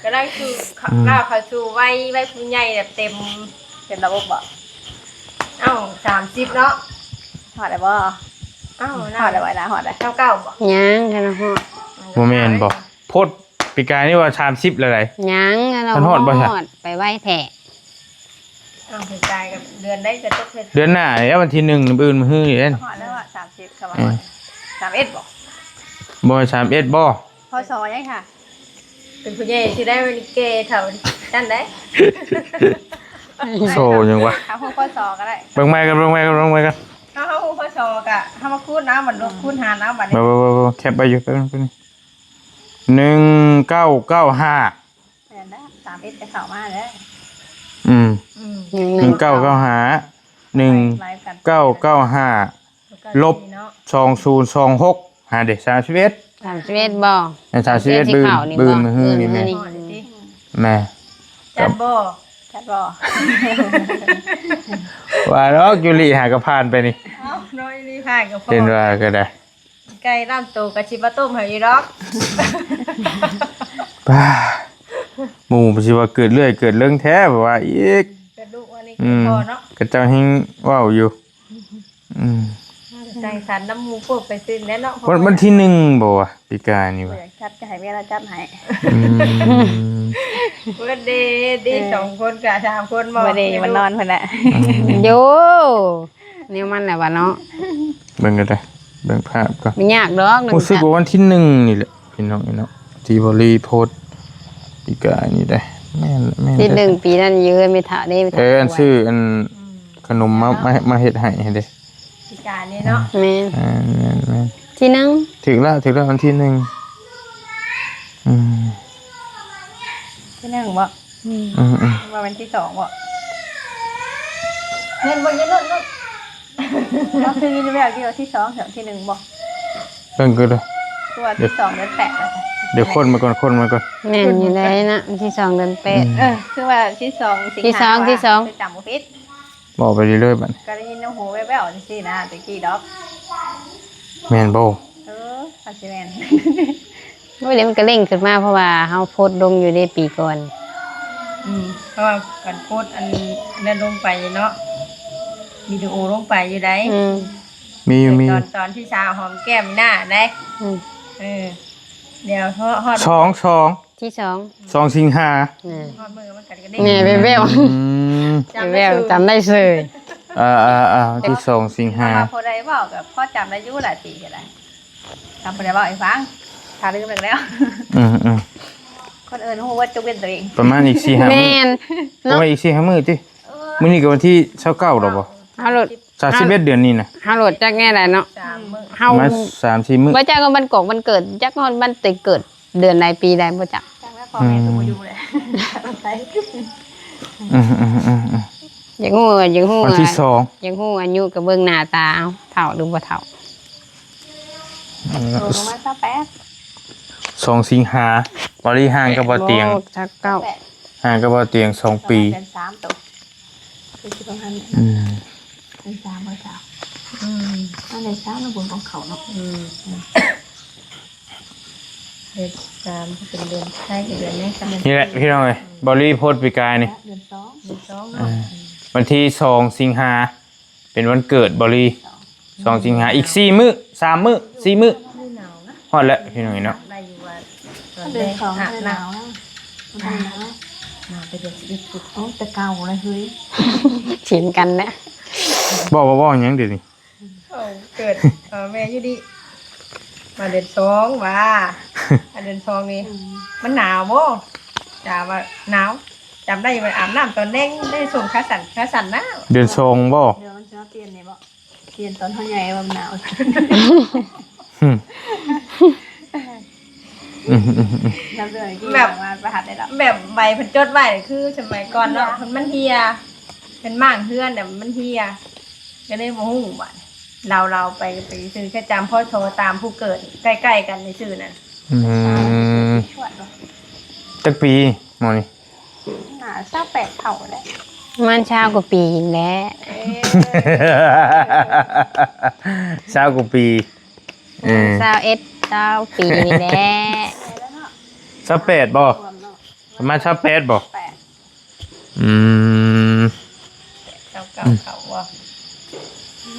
ກຳລັງສູ່ ອືມ ກ້າວເຂົ້າສູ່ໄວ ໄວຜູ້ໃຫຍ່ແບບເຕັມ ເຕັມລະບົບບໍ່ ເອົ້າ ສາມສິບເນາະ ຮອດແລ້ວບໍ່ ເອົ້າ ຮອດແລ້ວບໍ່ລະ ຮອດແລ້ວ ຊາວເກົ້າບໍ່ ຍັງ ຍັງບໍ່ຮອດ ບໍ່ແມ່ນບໍ່ ໂພດ ປີກາຍນີ້ວ່າສາມສິບແລ້ວໃດ ຍັງ ຍັງບໍ່ຮອດ ຮອດບໍ່ຊະ ໄປໄວແທ້ ເອົ້າ ປີກາຍກັບເດືອນໃດກໍຕົກເຮັດ ເດືອນໜ້າແລ້ວ ວັນທີໜຶ່ງ ມື້ອື່ນມື້ຮືນີ້ເດ້ ຮອດແລ້ວອະ ສາມສິບ ເຂົາວ່າ ເອີ ຮອດ ສາມເອັດບໍ່ ບໍ່ ສາມເອັດບໍ່ ພໍສໍຫຍັງຄະ ເປັນຜູ້ໃຫຍ່ຊິໄດ້ແກ່ເຖົ້າຊັ້ນໃດ ໂຊຫຍັງວະ ເອົາຫົວ ພໍສໍກໍໄດ້ ເບິ່ງໃໝ່ກ່ອນ ເບິ່ງໃໝ່ກ່ອນ ເບິ່ງໃໝ່ກ່ອນ ເຮົາ ເຮົາຮູ້ພໍສໍກະ ເຮົາມາຄູນເອົາ ບັດລົບຄູນຫານເອົາ ບັດນີ້ ບໍ່ ບໍ່ ບໍ່ ບໍ່ ແຄບໄວ້ຢູ່ ແປັບໜຶ່ງ ແປັບໜຶ່ງ ໜຶ່ງເກົ້າເກົ້າຫ້າ ແມ່ນແລ້ວ ສາມເອັດກໍເຂົ້າມາແລ້ວ ອືມ ອືມ ໜຶ່ງເກົ້າເກົ້າຫ້າ ໜຶ່ງເກົ້າເກົ້າຫ້າ ລົບສອງສູນສອງຫົກ ຫາເດ ສາມສິບເອັດ ສາມສິບເອັດບໍ່ ແມ່ນ ສາມສິບເອັດ ມື້ ມື້ມື້ນີ້ແມ່ນ ແມ່ນ ຈັດບໍ່ ຈັດບໍ່ ວ່າດອກ ຢູລິຫາກໍຜ່ານໄປນີ້ ເອົ້າ ນ້ອຍຢູລິຜ່ານກໍພໍ ເຫັນວ່າກໍໄດ້ ໄກ່ລ້ານໂຕກໍຊິມາຕົ້ມໃຫ້ຢູ່ດອກ ປ້າ ໝູ່ຊິວ່າເກີດເລື່ອຍເກີດເລິງແທ້ ວ່າອີກ ກະດູກວ່ານີ້ ອືມ ພໍເນາະ ຂະເຈົ້າແຮ່ງເວົ້າຢູ່ ອືມ ສັງສັນນຳໝູ່ພວກໄປຊື່ແຫຼະເນາະ ວັນ ວັນທີໜຶ່ງບໍ່ວະ ປີກາຍນີ້ວະ ຢາກຈັດກໍໃຫ້ເມຍລາວຈັດໃຫ້ ອືມ ເບີດເດຕິ ເອີ ສອງຄົນກະສາມຄົນບໍ່ ບໍ່ໄດ້ມານອນພຸ້ນແຫຼະ ອືມ ໂຢ ແນວມັນແຫຼະວະເນາະ ເບິ່ງກັນເດີ້ ເບິ່ງພາບກ່ອນ ບໍ່ຍາກດອກ ຮູ້ສຶກວ່າວັນທີໜຶ່ງນີ້ແຫຼະ ພີ່ນ້ອງເອີຍເນາະ ທີ່ບໍ່ລີໂພສປີກາຍນີ້ເດ້ ແມ່ນ ແມ່ນ ທີໜຶ່ງປີນັ້ນຢູ່ເຮືອນແມ່ເຖົ້າເດ້ ເອີ ອັນຊື້ອັນ ອືມ ຂະໜົມມາ ມາ ມາເຮັດໃຫ້ຫັ້ນເດ້ ປີກາຍນີ້ເນາະ ແມ່ນ ອ່າ ແມ່ນໆ ທີໜຶ່ງ ຖືກແລ້ວ ຖືກແລ້ວ ວັນທີໜຶ່ງ ອືມ ທີໜຶ່ງບໍ່? ອືມ ອືມໆ ວ່າແມ່ນທີສອງບໍ່? ແມ່ນບໍ່? ຢ່າໂນ້ດ ໂນ້ດ ເຮົາຄືມີແວວຢູ່ວ່າທີສອງ ທີໜຶ່ງບໍ່? ເບິ່ງກໍໄດ້ ຄືວ່າທີສອງເດືອນແປດ ດຽວຄົ້ນມາກ່ອນ ຄົ້ນມາກ່ອນ ແມ່ນຢູ່ໃດນະ ທີສອງເດືອນແປດ ອືມ ເອີ ຄືວ່າທີສອງສິງຫາ ທີສອງ ທີສອງ ຄືຈຳບໍ່ຜິດ ເວົ້າໄປເລື້ອຍໆ ບັດນີ້ ກໍໄດ້ຍິນໃນຫູແວ່ວໆ ຈັ່ງຊີ້ນະ ແຕ່ກີ້ດອກ. ແມ່ນບໍ່? ເອີ ອາດຊິແມ່ນ. ໂອ້ຍ ດຽວມັນກໍເລັ່ງຂຶ້ນມາ ເພາະວ່າເຮົາໂພສລົງຢູ່ເດ້ປີກ່ອນ. ອືມ ເພາະວ່າການໂພສອັນນັ້ນລົງໄປເນາະ ວິດີໂອລົງໄປຢູ່ໃດ໋. ອືມ ມີຢູ່ ມີຢູ່ ຕອນ ຕອນທີ່ສາວຫອມແກ້ມໜ້າໃດ໋. ອືມ ເອີ ດຽວຮອດ ຮອດ ສອງ ສອງ ທີສອງ ສອງສິງຫາ. ອືມ ຮອດມື້ມັນກໍໄດ້ ແນ່ແວ່ວໆ ອືມ ຈຳໄດ້ ແວ່ວໆ ເຊີຍ ຈຳໄດ້ເຊີຍ. ເອີໆໆ ທີສອງສິງຫາ ເພາະວ່າຜູ້ໃດເວົ້າກໍພໍຈຳໄດ້ຢູ່ຫຼາຍປີກໍໄດ້. ຖ້າບໍ່ໄດ້ເວົ້າໃຫ້ຟັງ ຖ້າລືມແລ້ວ. ອືມໆ ຄົນອື່ນຮູ້ເບິດ ຍົກເວັ້ນຕົວເອງ. ປະມານອີກສີ່ຫ້າມື້. ແມ່ນເນາະ ປະມານອີກສີ່ຫ້າມື້ຕິ. ເອີ ມື້ນີ້ກໍວັນທີຊາວເກົ້າແລ້ວບໍ່? ເຮົາໂລດ ສາມສິບເອັດ ເດືອນນີ້ນະ. ເຮົາໂລດຈັກແນວໃດເນາະ. ສາມມື້ ເຮົາ ປະມານສາມສີ່ມື້. ບໍ່ຈັກວ່າວັນກອກວັນເກີດ ຈັກຮອດວັນແຕ່ເກີດ ເດືອນໃດປີໃດບໍ່ຈັກ. ຈັກແລ້ວ ພໍ່ແມ່ກໍບໍ່ຢູ່ແຫຼະ. ອືມໆໆໆ ຢາກຮູ້ ຢາກຮູ້ ວັນທີສອງ ຢາກຮູ້ອາຍຸກໍເບິ່ງໜ້າຕາເອົາ ເຖົ້າຫຼືບໍ່ເຖົ້າ. ເອີ ໂຕປະມານຊາວແປດ ສອງສິງຫາ. ບໍ່ໄດ້ ຫ່າງກັບບໍ່ຕຽງ ຊາວເກົ້າ ຫ່າງກັບບໍ່ຕຽງສອງປີ. ປະມານເດືອນສາມໂຕ ຄືຊິປະມານນີ້. ອືມ ເດືອນສາມບໍ່ຊາວ. ອືມ ອັນເດືອນສາມມັນບຸນຂອງເຂົາເນາະ. ອືມ ເດືອນສາມເປັນເດືອນໄທ ເດືອນໃນ ນີ້ແຫຼະພີ່ນ້ອງເອີຍ ບໍລິໂພດປີກາຍນີ້ ເດືອນສອງ ເດືອນສອງ ເອີ ເນາະ. ວັນທີສອງສິງຫາ ເປັນວັນເກີດບໍລິ. ສອງສິງຫາ ອີກສີ່ມື້ ສາມມື້ ສີ່ມື້ ຮອດແລ້ວພີ່ນ້ອງເອີຍເນາະ. ໄດ້ຢູ່ວ່າຕອນແລກ ເດືອນສອງ ອາບນ້ຳ ໜາວແລ້ວ ໜາວແຕ່ເດືອນສິບເອັດພຸ້ນ. ໂອ້ ແຕ່ເກົ່າແລ້ວເຮີ້ຍ ເຖິງກັນແລ້ວ. ບໍ່ ບໍ່ ບໍ່ຫຍັງດຽວນີ້. ເອີ ເກີດ ເອີ ແມ່ຢູ່ດີ ມາເດືອນສອງວ່າ ມາເດືອນສອງນີ້ ອືມ ມັນໜາວບໍ່? ຈາວ່າໜາວ ຈຳໄດ້ວ່າອາບນ້ຳຕອນແລງ ໄດ້ສົ່ງຂາສັ້ນ ຂາສັ້ນນະ. ເດືອນສອງບໍ່? ດຽວມັນຊິມາປ່ຽນນີ້ບໍ່? ປ່ຽນຕອນເຮົາໃຫຍ່ວ່າມັນໜາວ. ອືມ ອືມໆໆ ແບບ ແບບໃບເພິ່ນຈົດໄວ້ ຄືສະໄໝກ່ອນເນາະ ມັນເຫ່ຍ ເປັນໝາກເຮືອນນະ ມັນເຫ່ຍ ກໍເລີຍບໍ່ຮູ້ວ່າ ລາວ ລາວໄປ ໄປຊື້ແຄ່ຈຳ ພໍໂທຕາມຜູ້ເກີດໃກ້ໆກັນຊື່ໆນະ. ອືມ ຈັກປີໝໍນີ້? ໜ້າຊາວແປດເທົ່າແຫຼະ ປະມານຊາວກວ່າປີແຫຼະ. ເອີ ຊາວກວ່າປີ. ເອີ ຊາວເອັດ ຊາວປີນີ້ແຫຼະ. ຊາວແປດບໍ່? ປະມານຊາວແປດບໍ່? ແປດ. ອືມ ຊາວເກົ້າເຂົ້າບໍ່?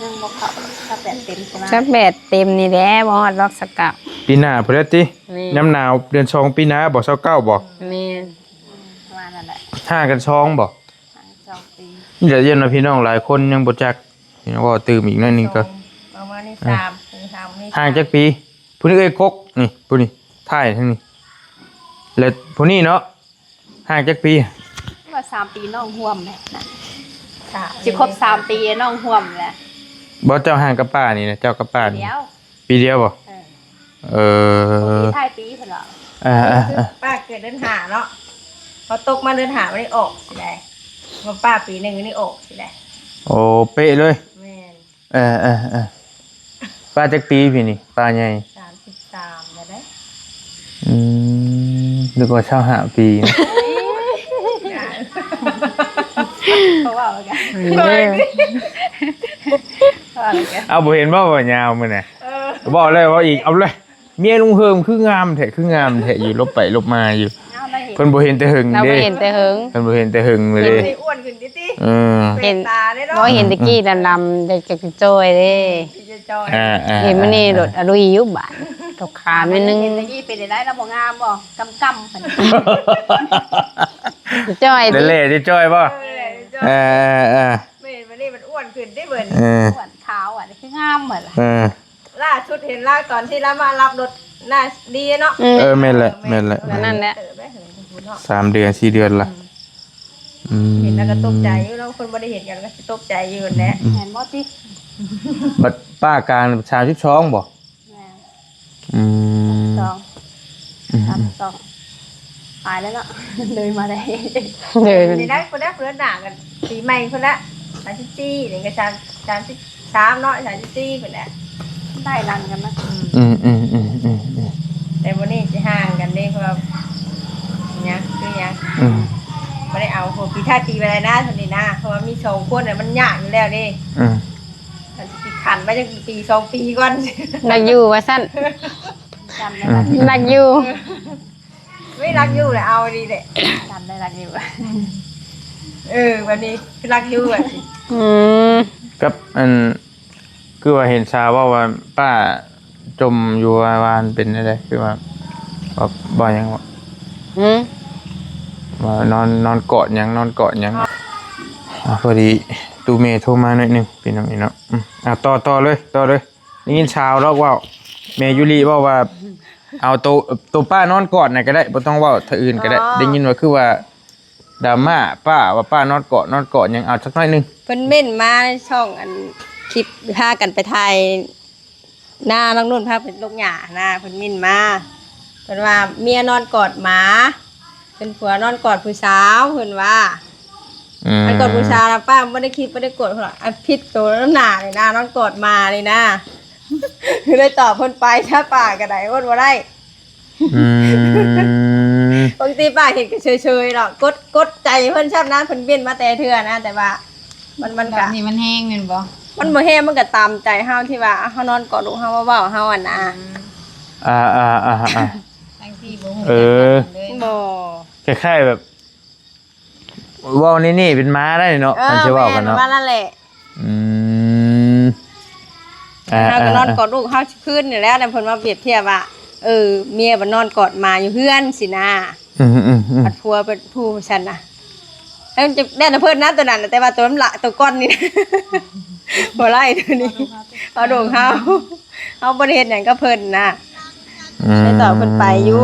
ຍັງບໍ່ເຂົ້າ ຊາວແປດເຕັມ ຊາວແປດເຕັມນີ້ແຫຼະ ບໍ່ຮອດດອກຊາວເກົ້າ. ປີໜ້າພຸ້ນແຫຼະຕິ? ແມ່ນ. ຍາມໜາວເດືອນສອງປີໜ້າບໍ່? ຊາວເກົ້າບໍ່? ແມ່ນ. ປະມານນັ້ນແຫຼະ. ຫ່າງກັນສອງບໍ່? ສອງປີ. ນີ້ແຫຼະ ຢ້ານວ່າພີ່ນ້ອງຫຼາຍຄົນຍັງບໍ່ຈັກ ເວົ້າຕື່ມອີກໜ້ອຍໜຶ່ງກ່ອນ. ປະມານນີ້ ເອີ ສາມ ສາມນີ້. ຫ່າງຈັກປີ? ຜູ້ນີ້ເອື້ອຍກົກ ນີ້ ຜູ້ນີ້ ທ້າຍທາງນີ້ ແລະ ຜູ້ນີ້ເນາະ ຫ່າງຈັກປີ? ວ່າສາມປີນ້ອງຮ່ວມແຫຼະນະ. ສາມ ຊິຄົບສາມປີນ້ອງຮ່ວມແຫຼະ. ບໍ່ ເຈົ້າຫ່າງກັບປ້ານີ້ນະ ເຈົ້າກັບປ້ານີ້ ດຽວ ປີດຽວບໍ່? ເອີ ເອີ ປີທ້າຍປີເພິ່ນວ່າ. ເອີໆໆ ປ້າເກີດເດືອນຫ້າເນາະ ພໍຕົກມາເດືອນຫ້າມັນໄດ້ອອກຊິໄດ້ ວ່າປ້າປີໜຶ່ງນີ້ອອກຊິໄດ້. ໂອ້ ເປະເລີຍ. ແມ່ນ. ເອີໆໆ ປ້າຈັກປີປີນີ້? ປ້າໃຫຍ່ ສາມສິບສາມແລ້ວເດ້. ອືມ ນຶກວ່າຊາວຫ້າປີ. ເຂົາເວົ້າກັນ ເອີ ເຂົາເວົ້າກັນ. ເອົາ ບໍ່ເຫັນບໍ່ວ່າຍາວມື້ນະ? ເອີ ເວົ້າແລ້ວເວົ້າອີກ ເອົາເລີຍ. ເມຍລຸງເຮີມຄືງາມແທ້ ຄືງາມແທ້ ຢູ່ຫຼົບໄປຫຼົບມາຢູ່. ເພິ່ນບໍ່ເຫັນແຕ່ເຫິງເດ້ ເພິ່ນບໍ່ເຫັນແຕ່ເຫິງເລີຍເດ້. ອ້ວນຂຶ້ນຕິ ເອີ ເຫັນຕາເດ້ເນາະ ບໍ່ເຫັນແຕ່ກີ້ດຳໆ ແຕ່ຈະຈ່ອຍເດ້. ອ່າໆ ເຫັນມື້ນີ້ໂດດອະລຸຍຢູ່ບາດ ຕົກຂາມໜ້ອຍໜຶ່ງ. ເຫັນແຕ່ກີ້ເປັນໄດ້ລະບໍ່ງາມບໍ່? ກຳໆ ຈ່ອຍຕິ ແຫຼະໆ ຈ່ອຍບໍ່? ເອີ ເອີໆ ແມ່ນ ມື້ນີ້ມັນອ້ວນຂຶ້ນຕິເບິ່ງ ເອີ ອ້ວນຂາວ ອ່າ ຄືງາມໝົດລະ. ເອີ ລ່າສຸດເຫັນລາວຕອນທີ່ລາວມາລັບລົດໜ້າດີເນາະ. ອືມ ເອີ ແມ່ນແຫຼະ ແມ່ນແຫຼະ ນັ້ນແຫຼະ ສາມເດືອນ ສີ່ເດືອນລະ. ອືມ ເຫັນແລ້ວກໍຕົກໃຈຢູ່ເນາະ ຄົນບໍ່ໄດ້ເຫັນກັນກໍຊິຕົກໃຈຢູ່ຫັ້ນແຫຼະ. ອືມ ແມ່ນບໍ່ຕິ? ບັດປ້າການສາມສິບສອງບໍ່? ແມ່ນ. ອືມ ສາມສິບສອງ ອືມ ສາມສິບສອງ ປາຍແລ້ວເນາະ ເລີຍມາໄດ້ ເລີຍ ນີ້ໄດ້ ພຸ້ນນະ ເດືອນໜ້າກັນ ປີໃໝ່ພຸ້ນລະ ສາມສິບສີ່ ນີ້ກໍສາມ ສາມສິບສາມເນາະ ສາມສິບສີ່ພຸ້ນແຫຼະ ໄລ່ຫຼັງກັນນະ. ອືມ ອືມໆໆໆ ແຕ່ມື້ນີ້ຊິຫ່າງກັນເດ້ ເພາະວ່າຫຍັງ ຄືຫຍັງ ອືມ ບໍ່ໄດ້ເອົາຫົວປີທ້າຍປີໄປໄດ້ນະ ເທົ່ານີ້ນະ ເພາະວ່າມີສອງຄົນນະ ມັນຍາກຢູ່ແລ້ວເດ້. ອືມ ຄັນຊິຂັນໄວ້ຈັກປີສອງປີກ່ອນ ຢາກຢູ່ວ່າຊັ້ນ. ຢາກຢູ່ ເອີ ເອີ ເອີ ເອີ ຢາກຢູ່ແລ້ວ ເອົາດີແຫຼະ ຈຳໄດ້ ຢາກຢູ່. ເອີ ແບບນີ້ຄືຢາກຢູ່ແບບນີ້. ອືມ ກັບອັນ ຄືວ່າເຫັນສາວເວົ້າວ່າປ້າຈົ່ມຢູ່ວ່າ ວ່າມັນເປັນແນວໃດ ຄືວ່າ ວ່າ ວ່າຫຍັງວະ? ຫື? ວ່ານອນ ນອນກອດຫຍັງ ນອນກອດຫຍັງ. ອໍ ອາ ພໍດີຕູ້ແມ່ໂທມາໜ້ອຍໜຶ່ງ ພີ່ນ້ອງເອີຍເນາະ. ອືມ ອາ ຕໍ່ ຕໍ່ເລີຍ ຕໍ່ເລີຍ. ໄດ້ຍິນສາວດອກເວົ້າ ແມ່ຢູລິເວົ້າວ່າ ເອົາໂຕ ໂຕປ້ານອນກອດນະກໍໄດ້ ບໍ່ຕ້ອງເວົ້າທາງອື່ນກໍໄດ້. ອໍ ໄດ້ຍິນວ່າຄືວ່າດຣາມາ ປ້າວ່າປ້ານອນກອດ ນອນກອດຫຍັງ ເອົາຈັກໜ້ອຍໜຶ່ງ. ເພິ່ນເມັ້ນມາໃນຊ່ອງ ອັນ ຄລິບພາກັນໄປຖ່າຍນານ້ອງນຸ່ນ ພາໄປລົກຫຍ້ານະ ເພິ່ນເມັ້ນມາ ເພິ່ນວ່າເມຍນອນກອດໝາ ເປັນຜົວນອນກອດຜູ້ສາວ ເພິ່ນວ່າ. ອືມ ອັນກອດຜູ້ສາວນະ ປ້າບໍ່ໄດ້ຄິດ ບໍ່ໄດ້ໂກດ ເພິ່ນວ່າ ອັນຜິດໂຕນຳໜ້ານີ້ນະ ນອນກອດໝານີ້ນະ ເລີຍຕອບເພິ່ນໄປ ຖ້າປ້າກໍໄດ້ ອົດບໍ່ໄດ້. ອືມ ບາງທີປ້າເຫັນກໍເຊີຍໆດອກ ກົດ ກົດໃຈເພິ່ນຊ້ຳນະ ເພິ່ນເມັ້ນມາແຕ່ເທື່ອນະ ແຕ່ວ່າ ມັນ ມັນກະ ແບບນີ້ມັນແຮງແມ່ນບໍ່? ມັນບໍ່ແຮງ ມັນກະຕາມໃຈເຮົາ ທີ່ວ່າເຮົານອນກອດລູກເຮົາ ເວົ້າເຮົາຫັ້ນນະ. ອືມ ອ່າໆໆໆ ບາງທີບໍ່ຮູ້ ເອີ ຈັກກັນເລີຍ ບໍ່ ຄ້າຍໆແບບ ເວົ້ານີ້ໆເປັນໝາໄດ້ເນາະ ເອີ ຄັນຊິເວົ້າກັນເນາະ ແມ່ນ ປະມານນັ້ນແຫຼະ. ອືມ ເຮົາກໍນອນກອດລູກເຮົາຄືນນີ້ແຫຼະ ແລ້ວເພິ່ນມາປຽບທຽບວ່າ ເອີ ເມຍບັດນອນກອດໝາຢູ່ເຮືອນຊີ້ນະ. ອືມໆໆ ບັດຜົວເປັນຜູ້ຊັ້ນນະ ແລ້ວຈະໄດ້ນຳເພິ່ນນະ ໂຕນັ້ນນະ ແຕ່ວ່າໂຕນຳລະ ໂຕກ່ອນນີ້ ບໍ່ໄດ້ໂຕນີ້ ເວົ້າລູກເຮົາ ເຮົາບໍ່ໄດ້ເຮັດຫຍັງກັບເພິ່ນນະ. ອືມ ໄດ້ຕອບເພິ່ນໄປຢູ່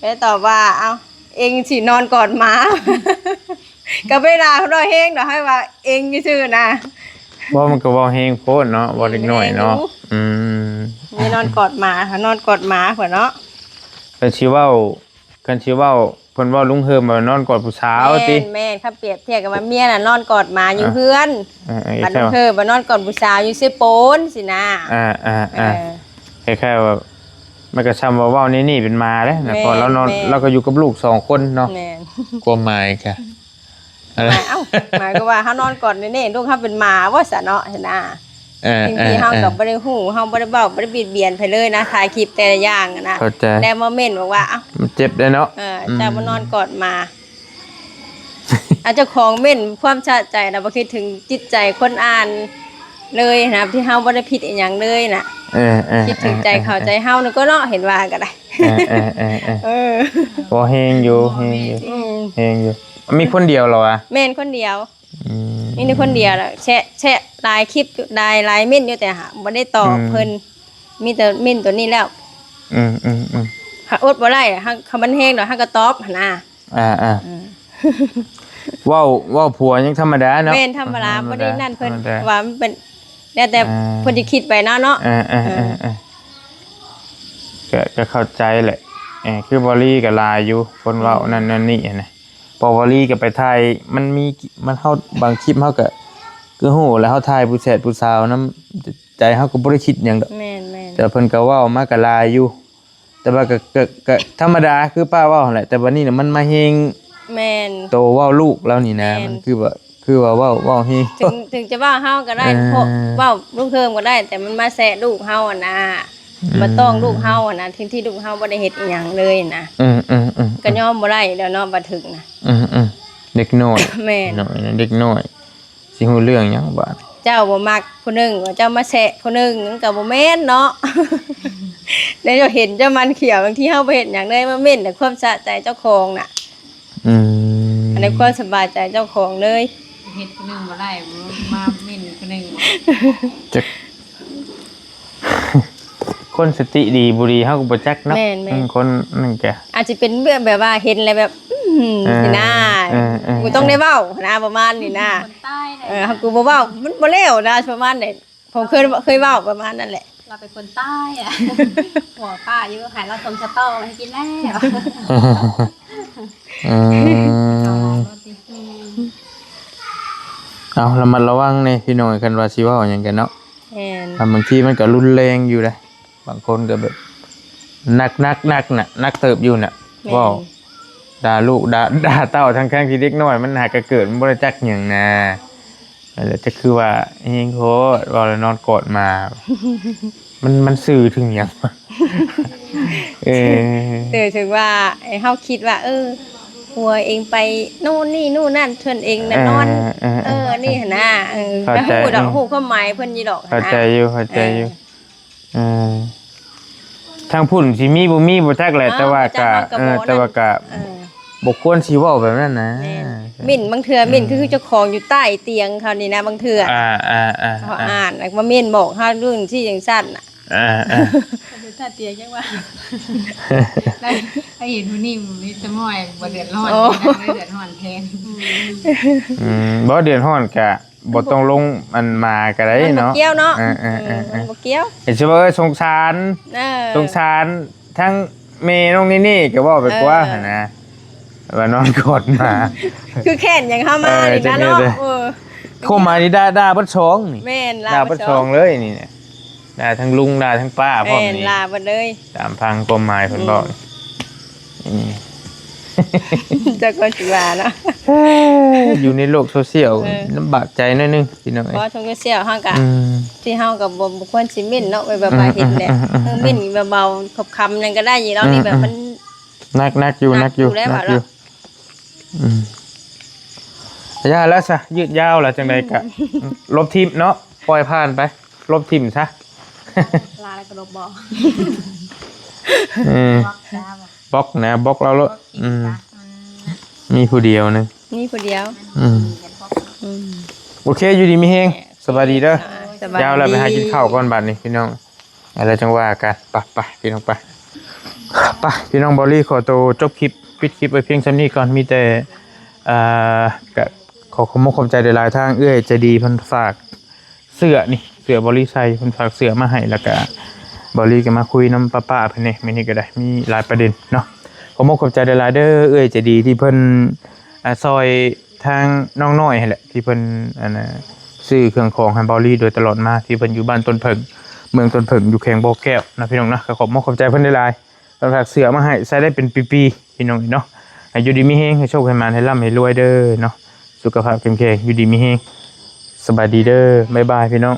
ໄດ້ຕອບວ່າ ເອົ້າ ເອັງຊິນອນກອດໝາ ກໍບໍ່ໄດ້ດ່າເພິ່ນວ່າແຮງດອກ ໃຫ້ວ່າເອັງຊື່ໆນະ. ບໍ່ ມັນກໍເວົ້າແຮງໂພດເນາະ ເວົ້າເດັກນ້ອຍເນາະ. ອືມ ນີ້ນອນກອດໝາ ນອນກອດໝາເພິ່ນເນາະ. ຄັນຊິເວົ້າ ຄັນຊິເວົ້າ ເພິ່ນເວົ້າລຸງເຮີມວ່ານອນກອດຜູ້ສາວຕິ. ແມ່ນໆ ຄັນປຽບທຽບກັນວ່າເມຍນະນອນກອດໝາຢູ່ເຮືອນ ເອີ ເອີ ບັດລຸງເຮີມວ່ານອນກອດຜູ້ສາວຢູ່ເຊໂປນຊີ້ນະ. ອ່າໆໆ ເອີ ຄ້າຍໆວ່າ ມັນກໍຊ່ຳວ່າເວົ້ານີ້ໆເປັນໝາເດ້ນະ ແມ່ນ ເພາະລາວນອນ ແມ່ນ ລາວກໍຢູ່ກັບລູກສອງຄົນເນາະ. ແມ່ນ ຄວາມໝາຍກະ ໝາຍ ເອົ້າ ໝາຍຄວາມວ່າເຮົານອນກອດແນ່ໆ ລູກເຮົາເປັນໝາບໍ່ຊະເນາະ ຫັ້ນນະ. ເອີ ເອີ ເຮົາກໍບໍ່ໄດ້ຮູ້ ເຮົາບໍ່ໄດ້ເວົ້າ ບໍ່ໄດ້ບຽດບຽນໃຜເລີຍນະ ຖ່າຍຄລິບແຕ່ລະຢ່າງນະ. ເຂົ້າໃຈ ແຕ່ມາເມັ້ນບອກວ່າ ເອົ້າ ມັນເຈັບເດ້ເນາະ. ເອີ ເຈົ້າມານອນກອດໝາ ອາ ເຈົ້າຂອງເມັ້ນຄວາມສະໃຈນະ ບໍ່ຄິດເຖິງຈິດໃຈຄົນອ່ານເລີຍນະ ທີ່ເຮົາບໍ່ໄດ້ຜິດອີ່ຫຍັງເລີຍນະ. ເອີ ເອີ ຄິດເຖິງໃຈເຂົາໃຈເຮົານີ້ກໍເນາະ ເຫັນວ່າກໍໄດ້. ເອີ ເອີ ເອີ ເອີ ເອີ ບໍ່ ແຮງຢູ່ ແຮງຢູ່ ອືມ ແຮງຢູ່. ມີຄົນດຽວເຫລອວະ? ແມ່ນຄົນດຽວ. ອືມ ມີແຕ່ຄົນດຽວແຫຼະ ແຊະ ແຊະຫຼາຍຄລິບຢູ່ ຫຼາຍ ຫຼາຍເມັ້ນຢູ່ ແຕ່ຫາບໍ່ໄດ້ຕອບເພິ່ນ. ອືມ ມີແຕ່ເມັ້ນຕົວນີ້ແລ້ວ. ອືມໆໆ ຫາອົດບໍ່ໄດ້ ຫາ ຄັນມັນແຮງດອກ ຫາກໍຕອບຫັ້ນນະ. ອ່າໆ ອືມ ເວົ້າ ເວົ້າຜົວຍັງທຳມະດາເນາະ. ແມ່ນ ທຳມະດາ ທຳມະດາ ບໍ່ໄດ້ນັ້ນເພິ່ນ ທຳມະດາ ວ່າມັນເປັນ ແລ້ວແຕ່ ອ່າ ເພິ່ນຈະຄິດໄປເນາະ ເນາະ. ເອີໆໆໆ ເອີ ກໍ ກໍເຂົ້າໃຈແຫຼະ. ເອີ ຄືບໍ່ລີກໍຫຼາຍຢູ່ ຄົນເວົ້າ ອືມ ນັ້ນນັ້ນນີ້ຫັ້ນນະ ເພາະບໍ່ລີກໍໄປຖ່າຍ ມັນມີ ມັນ ເຮົາ ບາງຄລິບເຮົາກໍ ຄືຮູ້ແຫຼະ ເຮົາຖ່າຍຜູ້ແຊດຜູ້ສາວນຳ ໃຈເຮົາກໍບໍ່ໄດ້ຄິດຫຍັງດອກ. ແມ່ນໆ ແຕ່ເພິ່ນກໍເວົ້າມາກໍຫຼາຍຢູ່ ແຕ່ວ່າກໍ ກໍ ກໍທຳມະດາຄືປ້າເວົ້າຫັ້ນແຫຼະ ແຕ່ບັດນີ້ນະມັນມາແຮງ. ແມ່ນ ໂຕເວົ້າລູກລາວນີ້ນະ ແມ່ນ ມັນຄືວ່າ ຄືວ່າເວົ້າ ເວົ້າແຮງ ເຖິງ ເຖິງຈະເວົ້າເຮົາກໍໄດ້ ເອີ ເພາະເວົ້າລູກເທີມກໍໄດ້ ແຕ່ມັນມາແຊະລູກເຮົາຫັ້ນນະ ອືມ ມາຕ້ອງລູກເຮົາຫັ້ນນະ ທັງທີ່ລູກເຮົາບໍ່ໄດ້ເຮັດອີ່ຫຍັງເລີຍນະ. ອືມໆໆ ກໍຍອມບໍ່ໄດ້ແລ້ວເນາະ ບັດເຖິງນະ. ອືມໆ ເດັກນ້ອຍ ແມ່ນ ນ້ອຍນະ ເດັກນ້ອຍ ຊິຮູ້ເລື່ອງຫຍັງບາດ. ເຈົ້າບໍ່ມັກຜູ້ໜຶ່ງ ເຈົ້າມາແຊະຜູ້ໜຶ່ງ ມັນກໍບໍ່ແມ່ນເນາະ. ແລ້ວເຈົ້າເຫັນເຈົ້າມັນຂຽວ ບາງທີເຮົາບໍ່ເຮັດຫຍັງເລີຍ ມາເມັ້ນແຕ່ຄວາມສະໃຈເຈົ້າຂອງນະ. ອືມ ອັນນັ້ນຄວາມສະບາຍໃຈເຈົ້າຂອງເລີຍ. ເຮັດຜູ້ໜຶ່ງບໍ່ໄດ້ ມາເມັ້ນຜູ້ໜຶ່ງ. ຈັກ ຄົນສະຕິດີບໍ່ດີເຮົາກໍບໍ່ຈັກເນາະ. ແມ່ນໆ ອືມ ຄົນນັ້ນກະ ອາດຈະເປັນແບບ ແບບວ່າເຫັນແລ້ວແບບ ອືມ ເອີ ຊີ້ນະ ເອີໆໆ ບໍ່ຕ້ອງໄດ້ເວົ້ານະ ປະມານນີ້ນະ. ຄົນໃຕ້ແຫຼະ ເອີ ເຮົາກໍບໍ່ເວົ້າ ມັນບໍ່ແລ້ວນະ ປະມານນີ້. ເຂົາເຄີຍ ເຄີຍເວົ້າປະມານນັ້ນແຫຼະ. ລາວເປັນຄົນໃຕ້ອະ ຫົວປ້າຢູ່ ໃຫ້ລາວສົ່ງສະຕໍໃຫ້ກິນແລ້ວ. ອືມ ເອົາລະມັດລະວັງແດ່ພີ່ນ້ອງ ຄັນວ່າຊິເວົ້າຫຍັງກັນເນາະ. ແມ່ນ ບາງທີມັນກໍຮຸນແຮງຢູ່ເດ້ ບາງຄົນກໍແບບ ໜັກໆໆນະ ໜັກເຕີບຢູ່ນະ. ແມ່ນ ເວົ້າ ດ່າລູກດ່າ ດ່າເຕົ້າ ທັງໆທີ່ເດັກນ້ອຍມັນຫາກະເກີດ ມັນບໍ່ໄດ້ຈັກຫຍັງນະ. ແລ້ວຈະຄືວ່າແຮງໂພດ ເວົ້າແລ້ວນອນກອດໝາ. ມັນ ມັນສື່ເຖິງຫຍັງ? ເອີ ເອີ ເຖິງວ່າໃຫ້ເຮົາຄິດວ່າ ເອີ ຜົວເອງໄປໂນ່ນນີ້ໂນ່ນນັ້ນ ສ່ວນເອງນະນອນ ເອີ ເອີ ເອີ ນີ້ຫັ້ນນະ. ເອີ ເຂົ້າໃຈ ຮູ້ດອກ ອືມ ຮູ້ຄວາມໝາຍເພິ່ນຢູ່ດອກ ເຂົ້າໃຈຢູ່ ເຂົ້າໃຈຢູ່. ເອີ ເອີ ທາງພຸ້ນຊິມີບໍ່ມີບໍ່ຈັກແຫຼະ ເອີ ແຕ່ວ່າກະ ເອີ ແຕ່ວ່າກະ ເອີ ບໍ່ຄວນຊິເວົ້າແບບນັ້ນນະ. ແມ່ນ ເອີ ເມັ້ນ ບາງເທື່ອເມັ້ນ ອືມ ຄືເຈົ້າຂອງຢູ່ໃຕ້ຕຽງເຂົານີ້ນະ ບາງເທື່ອ ອ່າ ອ່າ ອ່າ ເຂົາ ອ່າ ອ່ານ ແລ້ວມາເມັ້ນບອກເຮົາເລື່ອງຊີ້ຈັ່ງຊັ້ນນະ. ອ່າ ອ່າ ຢູ່ໃຕ້ຕຽງຍັງວ່າ ໄດ້ເຫັນຜູ້ນີ້ມີແຕ່ໝ້ອຍ ບໍ່ເດືອດຮ້ອນ ໂອ້ ນະ ໄດ້ເດືອດຮ້ອນແທນ. ອືມ ອືມ ບໍ່ເດືອດຮ້ອນກະ ບໍ່ຕ້ອງລົງອັນມາກໍໄດ້ເນາະ ມັນບໍ່ກ່ຽວເນາະ. ເອີໆໆໆ ມັນບໍ່ກ່ຽວ ເຫັນຊິວ່າ ເອີ ສົງສານ ເອີ ສົງສານທັງແມ່ນ້ອງນີ້ໆ ກໍເວົ້າໄປກວ່າ ເອີ ຫັ້ນນະ ວ່ານອນກອດໝາ ຄືແຄ້ນຫຍັງເຮົາມາ ເອີ ນີ້ນະເນາະ. ເອີ ຄວາມໝາຍນີ້ດ່າ ດ່າເບິດສອງນີ້ ແມ່ນ ດ່າເບິດສອງ ດ່າເບິດສອງເລີຍນີ້ນະ ດ່າທັງລຸງ ດ່າທັງປ້າພ້ອມ ແມ່ນ ນີ້ ດ່າເບິດເລີຍ ຕາມຟັງຄວາມໝາຍເພິ່ນເວົ້າ ອືມ ອືມ ຈັກວ່າຊິວ່າເນາະ ຢູ່ໃນໂລກໂຊຊຽວ ເອີ ລຳບາກໃຈໜ້ອຍໜຶ່ງພີ່ນ້ອງເອີຍ. ເພາະວ່າໂຊຊຽວເຮົາກະ ອືມ ທີ່ເຮົາກະບໍ່ ບໍ່ຄວນຊິເມັ້ນເນາະ ແບບວ່າ ອືມ ເຫັນແຫຼະ ອືມ ເອີ ເມັ້ນແບບເບົາຄຳໆ ຫຍັງກະໄດ້ຢູ່ເນາະ ອືມ ນີ້ແບບ ອືມ ມັນ ໜັກ ໜັກຢູ່ ໜັກຢູ່ ໜັກຢູ່ ໜັກຢູ່ ອືມ ຢ່າແລ້ວຊະ ຍືດຍາວແລ້ວ ຈັ່ງໃດກະ ອືມ ລົບຖິ້ມເນາະ ປ່ອຍຜ່ານໄປ ລົບຖິ້ມຊະ ລາແລ້ວກະລົບບໍ່? ເອີ ບລັອກນະ ບລັອກລາວໂລດ ອືມ ມີຜູ້ດຽວໜຶ່ງ ມີຜູ້ດຽວ ອືມ ອືມ ໂອເຄ ຢູ່ດີມີແຮງ ສະບາຍດີເດີ ສະບາຍດີ ຍາວແລ້ວ ໄປຫາກິນເຂົ້າກ່ອນບາດນີ້ພີ່ນ້ອງ ແລ້ວຈັ່ງວ່າກັນ ໄປ ໄປ ພີ່ນ້ອງ ໄປ ໄປ ພີ່ນ້ອງ ເບົາລີຂໍໂຕຈົບຄລິບ ປິດຄລິບໄວ້ພຽງສ່ຳນີ້ກ່ອນ ມີແຕ່ ເອີ ກະຂໍຂອບມົກຂອບໃຈຫຼາຍໆ ທາງເອື້ອຍໃຈດີເພິ່ນຝາກເສື້ອນີ້ ເສື້ອເບົາລີໃສ່ ເພິ່ນຝາກເສື້ອມາໃຫ້ ແລ້ວກະເບົາລີກະມາຄຸຍນຳປ້າໆ ເພິ່ນນີ້ ມື້ນີ້ກະໄດ້ມີຫຼາຍປະເດັນເນາະ. ຂອບມົກຂອບໃຈຫຼາຍໆ ເດີ ເອື້ອຍໃຈດີທີ່ເພິ່ນ ອາ ຊ່ອຍ ທາງນ້ອງນ້ອຍຫັ້ນແຫຼະ ທີ່ເພິ່ນ ອັນນ່າ ຊື້ເຄື່ອງຂອງໃຫ້ເບົາລີໂດຍຕະຫຼອດມາ ທີ່ເພິ່ນຢູ່ບ້ານຕົ້ນເຜິ້ງ ເມືອງຕົ້ນເຜິ້ງ ຢູ່ແຂວງບໍ່ແກ້ວນະ ພີ່ນ້ອງນະ. ກໍຂອບມົກຂອບໃຈເພິ່ນຫຼາຍໆ ເພິ່ນຝາກເສື້ອມາໃຫ້ ໃສ່ໄດ້ເປັນປີໆ ພີ່ນ້ອງເອີຍເນາະ. ໃຫ້ຢູ່ດີມີແຮງ ໃຫ້ໂຊກໃຫ້ໝານ ໃຫ້ລ່ຳໃຫ້ລວຍເດີເນາະ ສຸຂະພາບເຂັ້ມແຂງ ຢູ່ດີມີແຮງ ສະບາຍດີເດີ ບາຍບາຍ ພີ່ນ້ອງ.